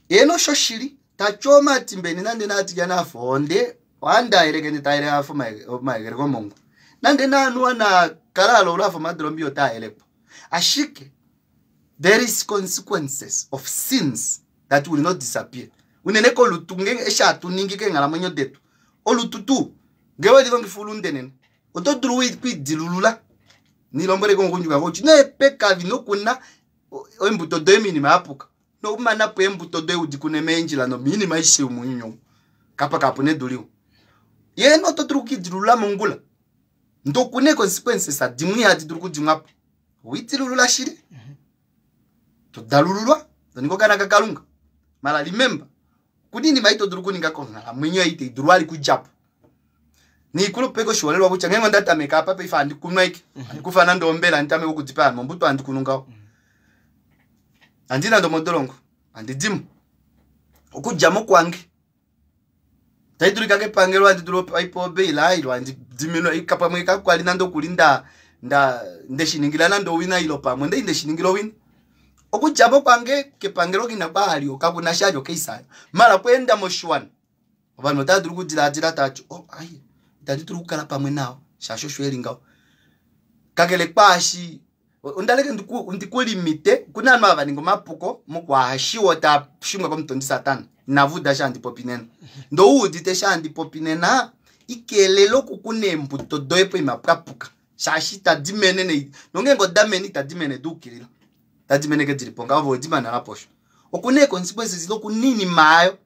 Eeno oshoshili tati omatimba eni nande naatilyane afa ohonde, ohandi ayeleke ndee taayeleke afa omayegele gomongwa, nande naanuwa naakala alaula afa omadolombi otaayelekwa. Ashike there is consequences of sins that will not disappear. Unene kolutu ngeenge eshi hatu ningi keenghalamwenyo detu, olutu tuu ngee welilongifa oulunde nena oto dulu okwiidilulula. Nilombwele komugundjuka kutya neepekavi nokuna eembuto doye moinima yapuka, nokumana po eembuto doye udikune meendjila nomiinima aishe yomounyuni ou kapa kapuna edu liwa. Yeeno oto dulu okwiidilulula mongula ndee okuna ee-consequences dimwe ihadi dulu okudimwapo. Owiidilulula shili, todalululwa, toningi okaana kaKalunga. Mala remember, okuna oinima ei todulu okuninga konghalamwenyo ei itai dulu vali okudjapo. Niikulupeke oshiholelwa kutya ngeenge onda tameka apa paife handi kunu ashike, handi kufa nande ombele handi tameke okudipaya ovanhu, ombuto handi kunu ngaho. Handi nande omodolongo, handi dimo. Okudjamo kwange tai dulika kepangelo, handi dulu aipewa obail ilo handi diminwa pamwe kakwali nande okuli nda nda ndeshiningila nande owina ilo pamwe ndai ndeshiningila owina. Okudjamo kwange kepangelo kina kwalyo kakuna shalyo keisayo. Mala okweenda moshiwana ovanhu otava dulu okudilaadila taati oh ai itandi dulu okukala pamwe nao shaashi osho eli ngaho. Kakele kwaashi ondaleke ndikulimite, okuna ovanhu ava vaninga omapuko mokwahashiwa taa shingwa komutondi Satana. Inavuuda eshi handi popi nena. Ndee ouudite eshi handi popi nena, ikeelele okukuna eembuto doye poima pwapuka shaashi itadi mene nongeenge oda mene itadi mene duukilila, otadi mene eke dilipo ngaho ove owedi manala posho. Okuna ee-consequences ile okuna oinima aayo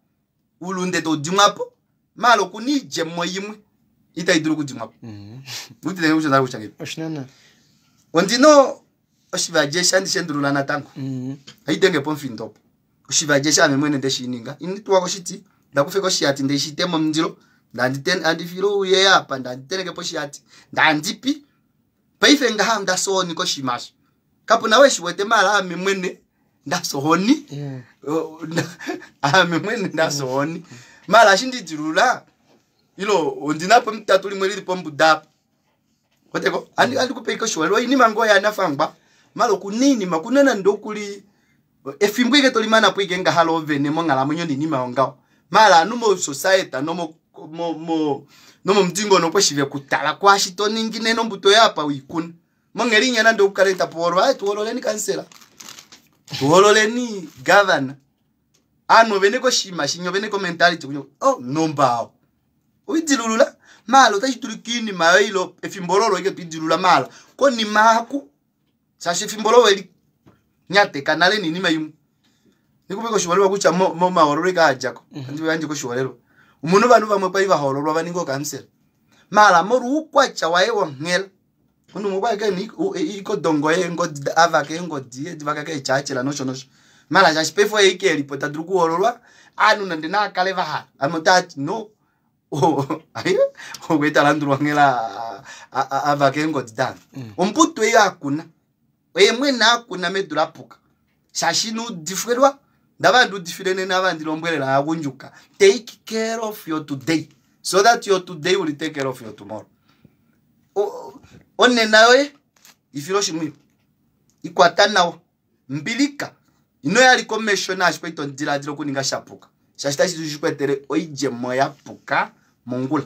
oulunde taudimwapo, maala okuna oidjemo imwe itai dulu okudimwapo. Udite kutya onda hala kutya ngahelipi? Oshinana. Ondina oshivadje eshi handi shendulula natango, ohaidenge pomufindo opo. Oshivadje eshi ame mwene ndeshininga, ina tuwa koshiti, ndakufa eke oshihati ndeshi momundilo, handi file ouyeya apa, ndandi teleke poshihati, ndandipi. Paife ngaha ndafya ohoni koshinima osho. Kapuna ou eshiwete maala ame mwene ndafya ohoni. Ame mwene ndafya ohoni. Maala eshi ndidilula, ilo ondinapo emutatu limwe lili pombuda apa. Weteko? Handi kupe ike oshiholelwa, oinima ngoo yanafangwa, maala okuna oinima, okuna nande okuli efimbo ike tolimanapo ike ngaha loovene monghalamwenyo noinima yongaho. Maala ovanhu mo-society nomomudingonoko eshi vekutala kwaashi toningi nena ombuto yoye apa weikuna. Monghedi inya nande okukala tapu hoololwa, aye tuhoololeni kansela, tuhoololeni governor. Ovanhu ovene koshinima shinya ovene ko-mentality kutya oh nombao owidilulula maala otashi dulika oinima yoye ilo efimbo lolo ike twidilula maala konima aku shaashi efimbo lo weli nyateka nale niinima imwe. Nikupe koshiholelwa kutya momahoololo ike adjako, handi yandje koshiholelwa. Omuna ovanhu vamwe kwali vahoololwa vaninge ookansela, maala molwa oukwatya waye wonghela, omunhu umwe okwali ena iikodongo yeengodi avaka eengodi edi vaka keetyaatyela nosho nosho. Maala shaashi paife oye ike elipo ta dulu okuhoololwa, ovanhu nande naakale vahala, vamwe otaati no okwali talandulwa onghela avaka eengodi daanhu. Ombuto ei akuna, oye mwene akuna medu lapuka shaashi ina udifilwa. Ndava handi udifile nena ava handi lombwelele aagundjuka, take care of your today so that your today will take care of your tomorrow. Onena yoye Ifila oshimwiyu. Ikwata nawa. Mbilika. Ino ya komesho naashi kwa ito diladila okuninga shapuka. Shaashi tashi shi ku etele oidjemo ya puka mongula.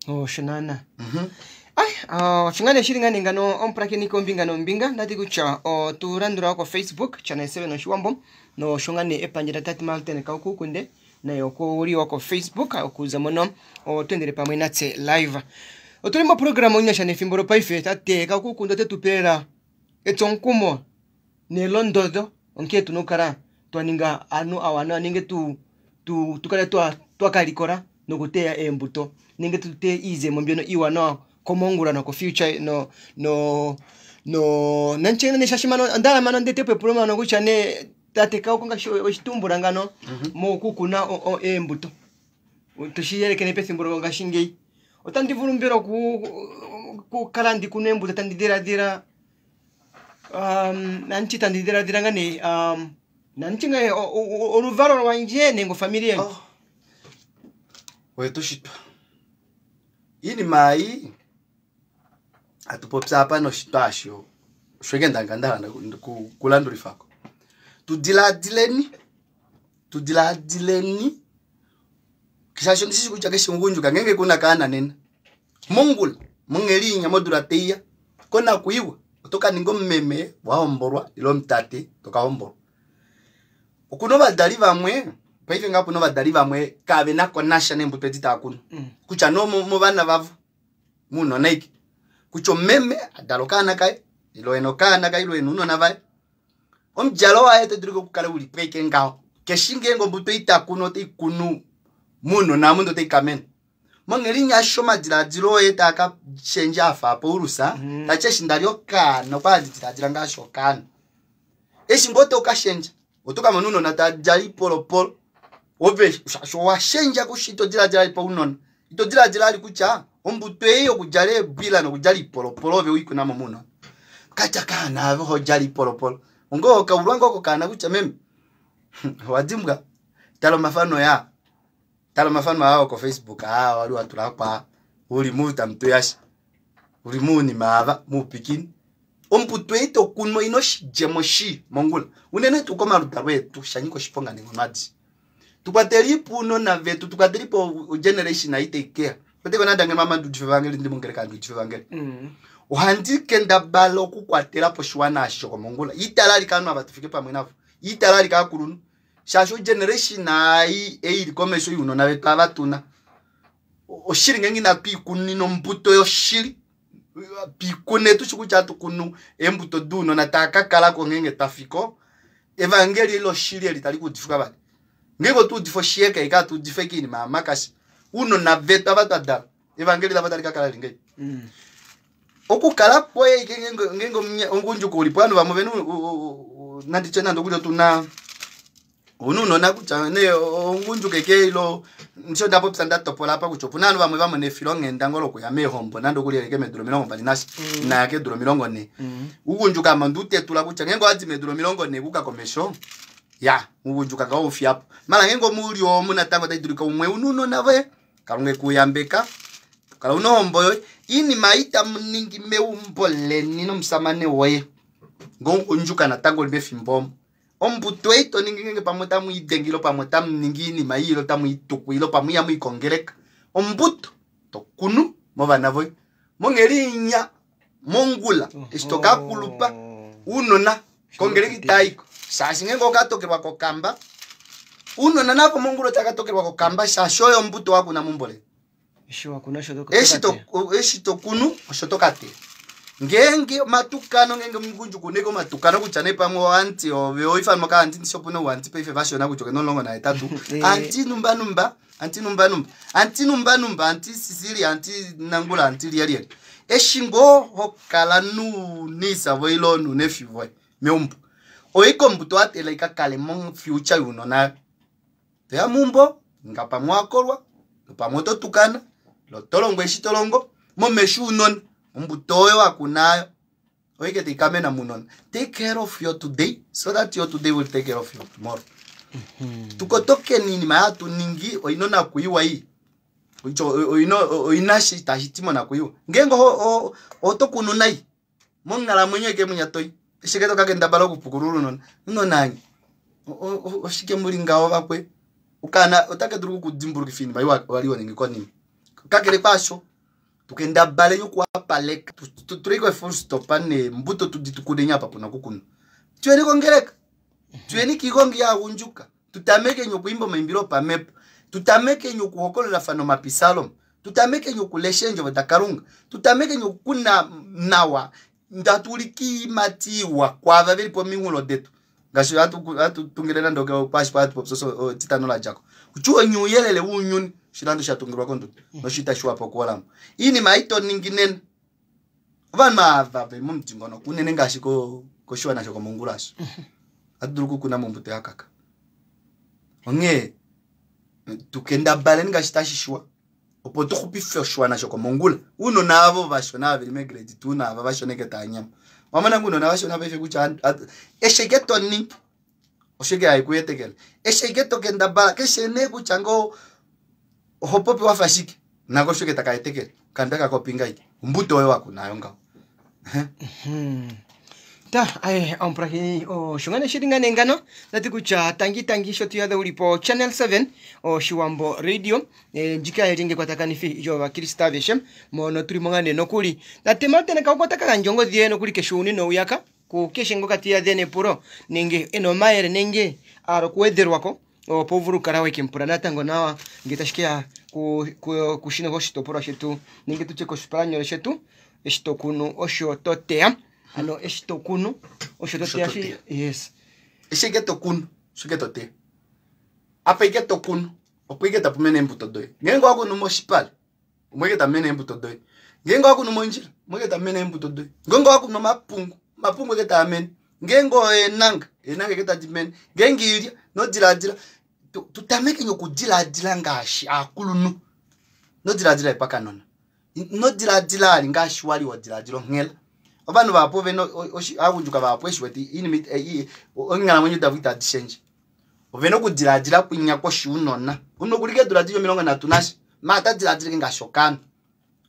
Osho naana. Ai, osho ngaa nee shili ngaa nee ngano omupulakeni kombinga nombinga ndati kutya otu landula ko Facebook Channel 7 Oshiwambo nosho ngaa nee epandja la Tate Martin Kaukukunde naye okuli wo ko Facebook okuza mono oto endele pamwe natse live. Otuli moprograma onyasha nefimbo lopaife Tate Kaukukunde ote tu pelela etsomukumo nelondodho onkene tuna okukala twa ninga aantu awanawa nenge tu tu tukale twa kalikola nokuteya eembuto nenge tuteye iizemo mbyono iiwanawa komongula noko future no no no nanche ne shashimano ondala mano ndete pepulo mano kutya ne tate Kauko ngaashi oshitumbula ngano mokukuna eembuto tushiyelekene pethimbo longashingeyi otandi vulu mbela okukala ndi kuna eembuto tandi dhiladhila nanti tandi dhiladhila nga ne nanti nga oluvalo lwandje nenge ofamili yandje. Oh. Oye tushitwa. Iinima ayi hatu popya apa noshitwa asho. Osho ndanga ndahala kulandulifako. Tudiladileni. Tudiladileni. Shaashi ndishi kutya keshe mugundjuka ngenge kuna kaana nena. Mongula, mongelinya modula teiya. Kona kuiwa. Otoka ninga omumeme wahombolwa ilo omutate toka hombolwa. Okuna ovadali vamwe, paife ngaa opuna ovadali vamwe kave ko nasha neembuto edi tava kunu. Kutya no movana vavo muunona ike. Kutya omeme adala okaana kaye ilo ena okaana kaye ilo ena ounona vaye. Omudjalo waye oto dulu okukala uli po ike ngaho. Keshi ngeenge ombuto ei takunu otei kunu muunona omu ndee otei kamena. Monghedi asho omadiladilo oye taa ka shendja afa aPaulus, tati eshi ndali okaana okwa handi diladila ngaashi okaana. Eshi ngoo toka shendja oto ka mona ounona tava djala iipolopolo. Ove shaashi owa shendja kushi ito diladila ali paunona. Ito diladila ali kutya ombuto ei yokudjala eebwila nokudjala iipolopolo ove weikunamo mounona. Katya kaana ave ho djala iipolopolo. Ongo okaulwa ngoo kokaana kutya meme owa dimbwa. Tala omafano yaa. Tala omafano aa oko Facebook aa wali watula kwa uli muutamutu yasha. Uli muunima ava muupikini. Ombuto ei tokunu oina oshidjemo shii mongula. Unene tuu komaludalo etu shanyika oshiponga neenghono adishe. Tukwatelipo ounona vetu, tukwatelipo ogeneration ei tai keya. Oteko nande mama nduudife evangeli ndi mongeleka handi udifa evangeli. Ohandi kendabala okukwatela po oshiwana eshi shokomongula. Itala alike ovanhu ava tufike pamwe navo. Itala alike aakulunhu. Shaashi ogeneration ei ili komesho younona vetu ava tuna. Oshili ngeenge inatu ikunina ombuto yoshili. Twikune tushi kutya hatu kunu eembuto dounona taa ka kalako ngeenge twafiko. Evangeli loshili eli tali kuudifwa vali. Ngeenge otu udifa oshiyeka ike hatu udifa ike oinima yamakasha. Ounona vetu ava twa dala evangeli lavo tali ka kala lili ngahelipi? Okukala kwoye ike ngeenge omugundjuka uli po ovanhu vamwe ovena nanditye nande okuli otuna ouna ounona kutya nee omugundjuka ike ilo ndisho ndapopya ndatopola apa kutya opuna ovanhu vamwe vamona efilonghenda ngoo lokuya meehombo nande okuli eleke meedula 21 inaya keedula 40. Ugundjuka ame ondiutetula kutya ngeenge owadi meedula 40 kuka komesho ya ugundjuka ngaho oufiyapo. Mala ngeenge omuli omu natango otai dulika umwe una ounona voye Kalunga ekuyambeka kala una ohombo yoye. Iinima itamu ningi meumbo leni nomusamane woye ngomugundjuka natango uli mefimbo omo. Ombuto ei to ningi ngeenge pamwe otamu idenge ilo pamwe otamu ningi iinima ii ilo otamu ituku ilo pamwe ihamu i kongeleka. Ombuto to kunu movana voye monghedi inya mongula eshi to ka kulupa ounona kongeleka itaiko shaashi ngeenge oka tokelwa kokamba ounona navo mongula otaka tokelwa kokamba shaashi oyo ombuto wakuna meumbo leni. Eshi wakuna osho to Eshi to ka teya. eshi to kunu osho to ka teya. Ngeenge omatukano ngeenge omugundjuka uneke omatukano kutya nee pamwe oanti ove oifanwa ka anti ndishi opuna ouanti paife vashona kutya okena 18. Anti numba numba, anti numba numba, anti numba numba, anti Sisilia, anti Nangula, anti Lielieli. Eshi ngoo ho kala nuunisa voye ilo nuunefi voye meumbo. Oiko ombuto watela ika kale mo future younona. Toya meumbo, nga pamwe wakolwa, pamwe oto tukana, lo to longo eshi to longo, momesho ounona. Ombuto oyo wakunayo oike tai kamena munona. Take care of your today so that your today will take care of your tomorrow. Tukotokeni iinima hatu ningi oina onakuyiwa ii. Oina shi tashi ti monakuyiwa. Ngeenge oto kunu nai. Monghalamwenyo eke munya toi. Eshike to kakendabala okupukulula unona. Unonange. Oshike muli ngaho vakwe. Okana otaka dulu okudimbulukifa iinima iwa wali wa ningi konima. Kakele kwaasho, tukendabale yokuwapaleka. Tutuliko full stop neembuto tudi tukuneni apa puna okukunwa. Tuyeni kongeleka. Tuyeni kiigongi yaagundjuka. Tutamekeni okuimba omaimbilo opamepo. Tutamekeni okuhokololafana omapisalom. Tutamekeni okulesha eendjovo daKalunga. Tutamekeni okukuna nawa. Ndatu ulike iiyimati iwa kwaava veli pominghulo detu. Ngaashi hatu tungile nande kwashi hatu popi etitano la djako. Kutya ouyelele wounyuni oshilando sha tungilwa konduda noshita shiwa pokuholamo. Iinima ei to ningi nena. Ovanhu ava veli momudingonoko unene ngaashi koshiwana shokomongula osho. Ohatu dulu okukuna mombuto ya kaka. Onghee tukendabaleni ngaashi tashi shiwa opo tuxupife oshiwana shokomongula. Ounona avo vashona ava veli megrade 2 naava vashona eke tava nyama. Wamona ngoo ounona vashona paife kutya eshi eke to ningi osho eke hayi kuetekele. Eshi eke to kendabala keshe nee kutya ngoo oho popi wafa shike nako osho eke taka etekele. Kandaka kopinga ike. Ombuto oyo wakuna yo ngaho. Ta aye omupulakeni osho nga nee shili nga nee ngano ndati kutya tangi tangi sho tuyadha uli po channel 7 oshiwambo radio ndjika yeli ngekwatakanifi lyovakriste aveshe mono tuli mo nga nee nokuli tate Martin Kauko ota ka gandja ongodhi ye nokuli keshe uuni nouyaka kukeshe ngoka tiyadhe nepulo nenge ena omayele nenge ahala okuwedhelwako opo uvule okukala wekempula natango nawa ngele tashi keya kushino koshitopolwa shetu nenge tutye koshipalanyole shetu eshi to kunu osho to teya. Ano eshi to kunu osho to teya. Yes. Eshi ike to kunu osho ike to teya. Apa ike to kunu opo ike tapu mene eembuto doye. Ngeenge wakunu moshipale omo ike tamu mene eembuto doye. Ngeenge wakunu mondjila omo ike tamu mene eembuto doye. Ngeenge wakunu omapungu, omapungu ike taa mene. Ngeenge eenanga, eenanga ike tadi mene. Ngeenge iilya nodilaadila tutamekeni okudilaadila ngaashi aakulunhu. Nodilaadila epakanona. Nodilaadila ali ngaashi wali wadilaadila onghela. Ovanhu vahapu ovena aagundjuka vahapu eshi wete iinima onghalamwenyo davo itadi shendje. Ovena okudilaadila kwinya kwoshiunona. Omunhu okuli keedula dili 30 nasha. Ma ota dilaadilike ngaashi okaana.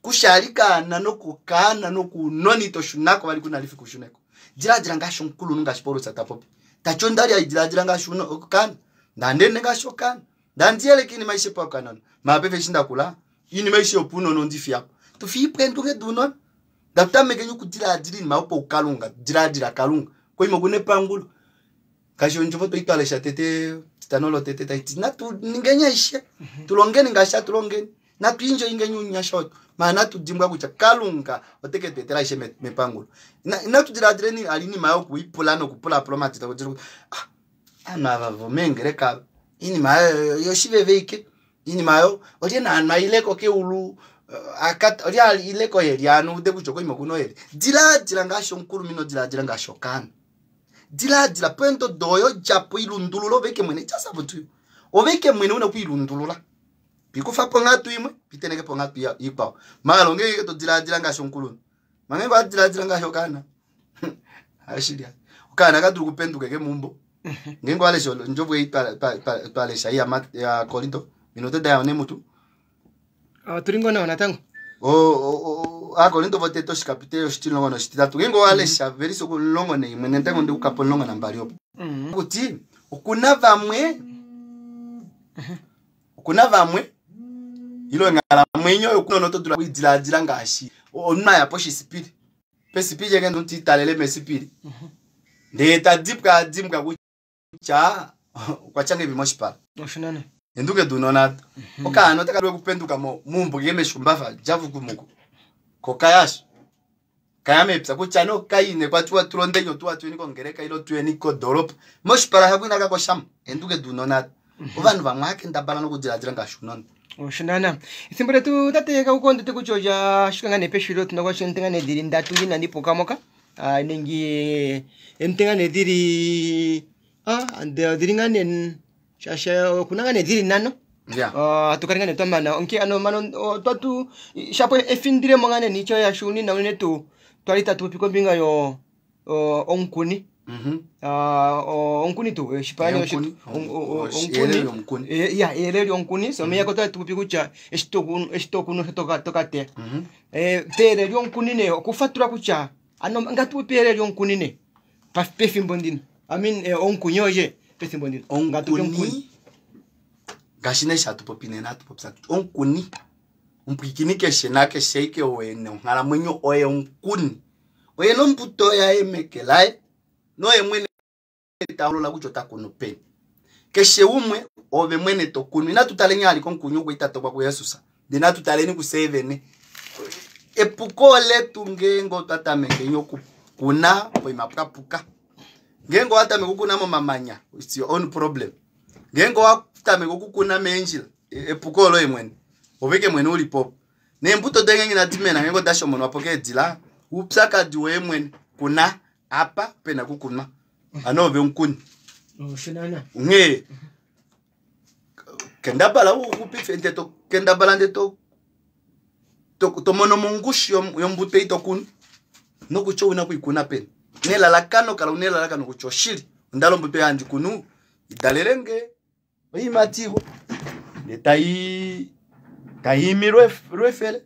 Kushali kaana nokukaana nokuunona ito shunako vali kuna lifiku ushuneko. Dilaadila ngaashi omukulunhu ngaashi Paulus ta popi. Tati ondali hai dilaadila ngaashi okaana. Ndandene ngaashi okaana. Ndandiyeleka iinima aishe pakanona. Ma paife eshi ndakula iinima aishe yopuunona ondi fiyapo. Tufiipo eendunge duunona. Ndatutamekeni okudilaadila iinima yopaukalunga. Dilaadila Kalunga. Koima okuna epangulo. Ngaashi ondjovo twali twalesha tete titano lotete taiti natu ningeni aishe. Tulongeni ngaashi hatu longeni. Natu enjoyingeni ounyasha wetu. Maar natu dimbwa kutya Kalunga ote ke tu etela aishe mepangulo. Inatu dilaadileni ali iinima yokuipula nokupulapula omatita kutya, aanhu ava vomeengeleka iinima yoshiveveike. Iinima yo olye naanhu aileko keulu olye aileko yeli ano ude kutya okoima okuna oyeli. Dilaadila ngaashi omukulunhu ino dilaadila ngaashi okaana. Dilaadila poendodo oyo djapo ilundulula ove ike mwene just up to you. Ove ike mwene una okuilundulula. Pikufa ponghatu imwe, piteneke ponghatu ikwao. Maala ongenge to dilaadila ngaashi omukulunhu. Mangenge wa dilaadila ngaashi okaana. Ashili. Okaana ka dulu kupenduka ke mumbo. Ngenge walesha ondjovo ei twalesha ya Korinto, minote da yone mutu. Tuli ngoo nawa natango. Aakorinto votete oshikapiteli oshitilongo noshititatu. Ngenge walesha verse 11 nentango ndikukapo 12 opo. Kuti okuna vamwe okuna vamwe ilo enghalamwenyo yokunona oto dulu okuidilaadila ngaashi omunhu aya poshisipili. Pesipili eke nduti italele mesipili. Ndee ta dipwa adimbwa kutya okwa tya ngevi moshipala. Osho nana. Enduke dunona. Okaana otaka dulu okupenduka muumbo ke meshumbafa javukumuko. Kokayasha. Kaya mepya kutya no kaine kwa tuwa tulondenyo tuwa tuyeni kongeleka ilo tuyeni kodoropa. Moshipala shako inaka koshama. Enduke dunona. Ovanhu vamwe akendabala nokudiladila ngaashi unona. Osho nana. Ethimbo letu tate Kauko ndete kutya olya shika nga nee peshilo tuna kwasho entenga nee dhili ndatu inandi puka moka. Nenge entenga nee dhili dhili nga nee shasha okuna nga nee dhili nano. Tukali nga nee twamana. Onkee ano mano twatu shapo efindilemo nga nee niitya yashuuni na unene tuu twali tatu popi kombinga yo omukuni. Omukuni tuu oshipalanyolo shetu. Omukuni. Ya, eyelele lyomukuni. So meyako twali tupopi kutya eshi to kunu osho toka teya. Peyelele lyomukuni nee okufatula kutya Ano ngatu popi lyonkuni ne pethimbo ndino. I mean onkuni oje pethimbo ndino. Ngatu popi onkuni. Onkuni ngaashi nee shatu popi nena atu popya onkuni omupwiikini keshe nakeshe ike wene onghalamwenyo oye onkuni oye nombuto yaye meke laye noye mwene taolola kutya ota kunu peni. Keshe umwe ove mwene to kunu. Inatu taleni ali konkuni okwe itatokwa kuJesus. Ndele natu taleni kusevene. Epuko letu ngeenge otwa tameke okukuna poima pwapuka. Ngeenge owa tameke okukuna momamanya, it's your own problem. Ngeenge owa tameke okukuna meendjila, epuko oloye mwene. Oveke mwene uli po. Neembuto doye ngeenge inadi mena, ngeenge oda shomonwa po keedila, oupyakadi woye mwene. Kuna apa pena kukunwa. Ano ove omukuni. Oshinana. Onghee kendabala uxupife nde to kendabala nde to to mono mongushu yombuto ei to kunu nokutya ouna okuikuna peni nelalakano kala una elalakano kutya oshili ondala ombuto ei handi kunu idalele nge oiimati iwa ndee tai imi lwefele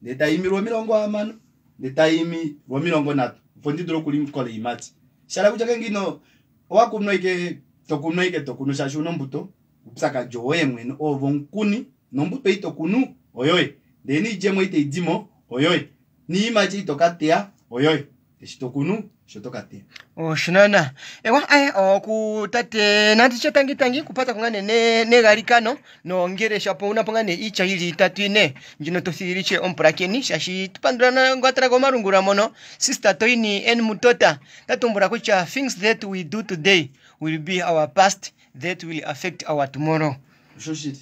ndee tai imi lwomilongo hamano ndee tai imi lwomilongo nhatu opo ndi dule okulikola oiimati. Shala kutya ngeenge ino owakunwa ike tokunwa ike tokunu shaashi una ombuto oupyakadi owoye mwene oove omukuni nombuto ei tokunu oyoye ndee niidjemo ei taidimo oyoye niimati ei tokateya oyoye eshi tokunu osho tokateya. Oshinana. Ewa aye oku tate nanditye tangi tangi kupata ko ngaa nee negalikano nongele shapo una po ngaa nee iitya ili itatu ine ndjino to thigilitye omupulakeni shaashi tupandula ngwatala komalungula mono sister Toini N Mutota tatumbula kutya things that we do today will be our past that will affect our tomorrow. Oshoshili.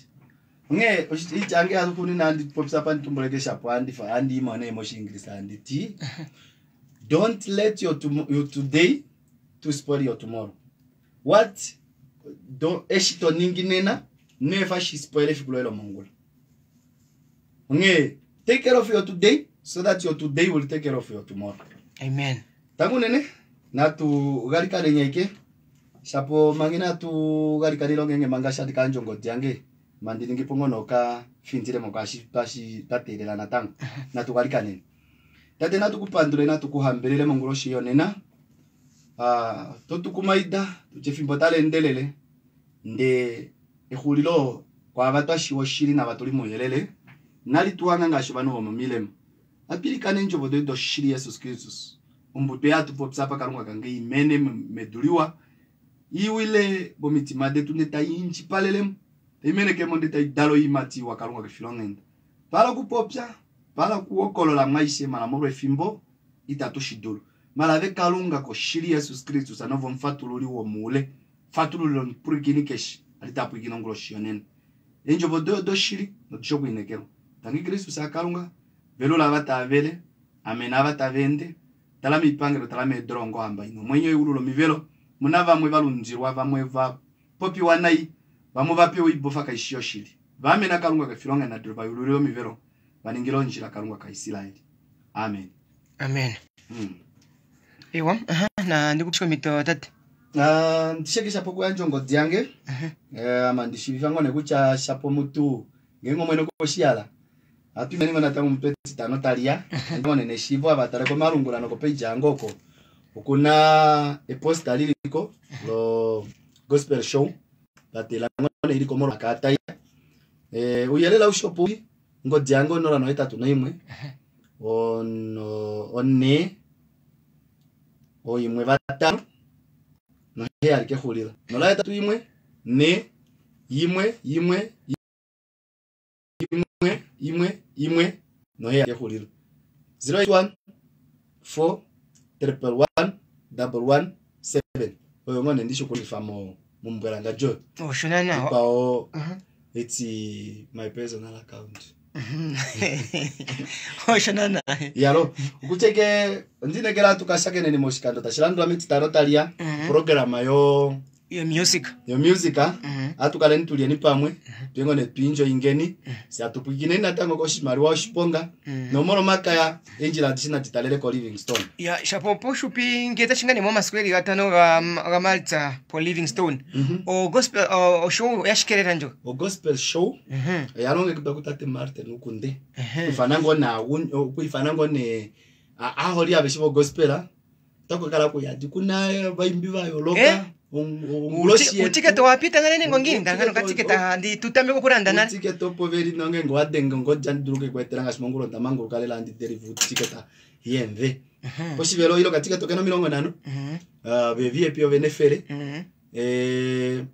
Onghee oitya yange yakunina handi popya apa nditumbuleke shapo handifa handi imone moshiingilisa handi ti don't let your, your today to spoil your tomorrow. What do eshi to ningi nena nefa shi spoil efiku loye lomongula. Onghee take care of your today so that your today will take care of your tomorrow. Amen. Tangu nene natu galikane nyaike shapo mangi natu galikanile ngenge manga shadi kandjongodi yange mandiningi po ngono ka findile mo kashi pashi tatelela natango natu galikaneni. Tate natu kupandule natu kuhambelele monguloshi yonena. Totukumaida tutye efimbo tali endelele nde exulilo kwaava twashiwa oshili nava tuli mouyelele nali tuwanga ngaashi ovanhu vomomilema. Atuilikane eendjovo doye doshili Jesus Kristus. Ombuto yatupopya apa Kalunga kange imene medu liwa iwile momitima detu nde tai indjipalelemo taimenekemo nde taidala oiimati iwa Kalunga kefilonghenda. Twala okupopya twala okuhokolola mwaishe mala molwefimbo itatu shi dulu. Mala ve Kalunga koshili Jesus Kristus novo omufatululi womuule fatululile omupwilikini keshe ali tapwilikine onguloshi yonena. Eendjovo doye odoshili nodishi okuinekelwa. Tangi Kristus aKalunga velula ava tava vele amena ava tava ende tala miipangelo tala meedolongo hamba ina omwenyo eululo omivelo muna vamwe valundilwa vamwe va popiwa nai vamwe vapewa oibofa kaishi yoshili vaamena Kalunga kefilonga nadilo vayululile omivelo vaningile ondjila Kalunga kaIsraeli. Amen. Amen. Ewa na ndikupisha omito tate. Ndishekesha po okuyandja ongodi yange ama ndishiivifa ngoo nee kutya shapo mutu ngeenge omwene okoshihala atu imeni ngoo natango mutu etitano taliya ngoo nee neshiivo ava tale komalungula nokopage yange oko okuna eposta liliko lo gospel show vatela ngoo nee iliko molwaka taiya ouyelele aushe opo uli ngodi yange 081 4 1 5 7 kexulilo 081 4 1 1 1 1 1 7 kexulilo 081 4 1 1 1 7 oyo ngoo nee ndishi okulongifa mombwelangadjo Oshinana. ikwao it's my personal account. Oshinana. Yalo okutya ondinekela tukashakeneni moshikando tashi landula metitano taliya programa yo Yo music. Yo music atukaleni tulyeni pamwe tuyengo netwiindjo ingeni si atupwikineni natango koshimaliwa oshiponga nomolomakaya endjila adishi naditalele ko Livingstone. Ya shapo poshupi nge tashingane mo masiku eli gatano ga Malta po Livingstone. O gospel o show yashikelera njo. O gospel show yalongekidwa kutate Martin Ukunde. Kuifana ngoo ne Aaholi aveshe vogospel otaku kala kuyadi kuna vaimbi va yooloka. Eh? Onguloshi yetu. Utikete wapita ngane nengo ngiini ndangano Utikete katiketa handi tutameke okulanda nale. Utikete opo veli nongenge wadenga ngodja ndidulu okukwetela ngaashi mongula onda manguluka lela handi deliver utiketa yemve. Poshivelo ile okatikete okena 50. Ah, ve VIP ovena 100.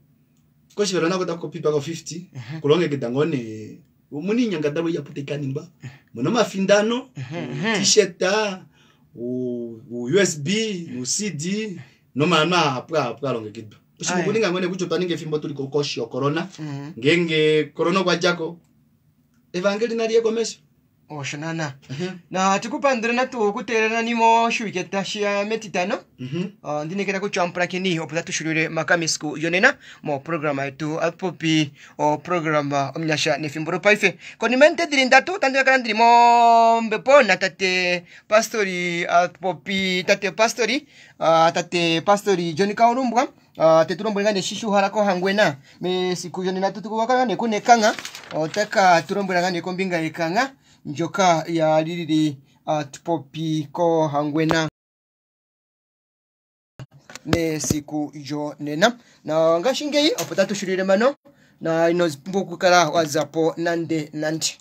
Koshivelo nako otaku pitwa ko 50. Kulongekida ngoo nee omuna oinyangadalwa ihapu tai kaningwa. Muna omafindano, t-shirt, u-USB, u-CD nomaano ahapu ahapu alongekidwa. Oshipu okuninga ngoo nee kutya otwa ninga efimbo tuli koshi yocorona. Ngeenge corona okwa djako, evangeli nali ye komesho. Osho naana. Na tukupandula natu okuteelela nimo oshiwike tashiya metitano. Ondinekela kutya omupulakeni opo tatushulile maka mesiku lyonena moprograma yetu atupopi oprograma omunyasha nefimbo lopaife. Konima yeminute dili ndatu tandi ka kala ndili mombepo natate pastori atupopi tate pastori tate pastori John Kaulumbwa tetu lombwele ngaa nee shi shuhala kohangwena mesiku lyonena tutukakala nee kuna ekangha otaka tulombwela ngaa nee kombinga yekangha ndjoka yali lili atupopi kohangwena mesiku lyonena. Na ngashingeyi opo tatu shulile mano na ino pumbwa okukala wa zapo nande nande.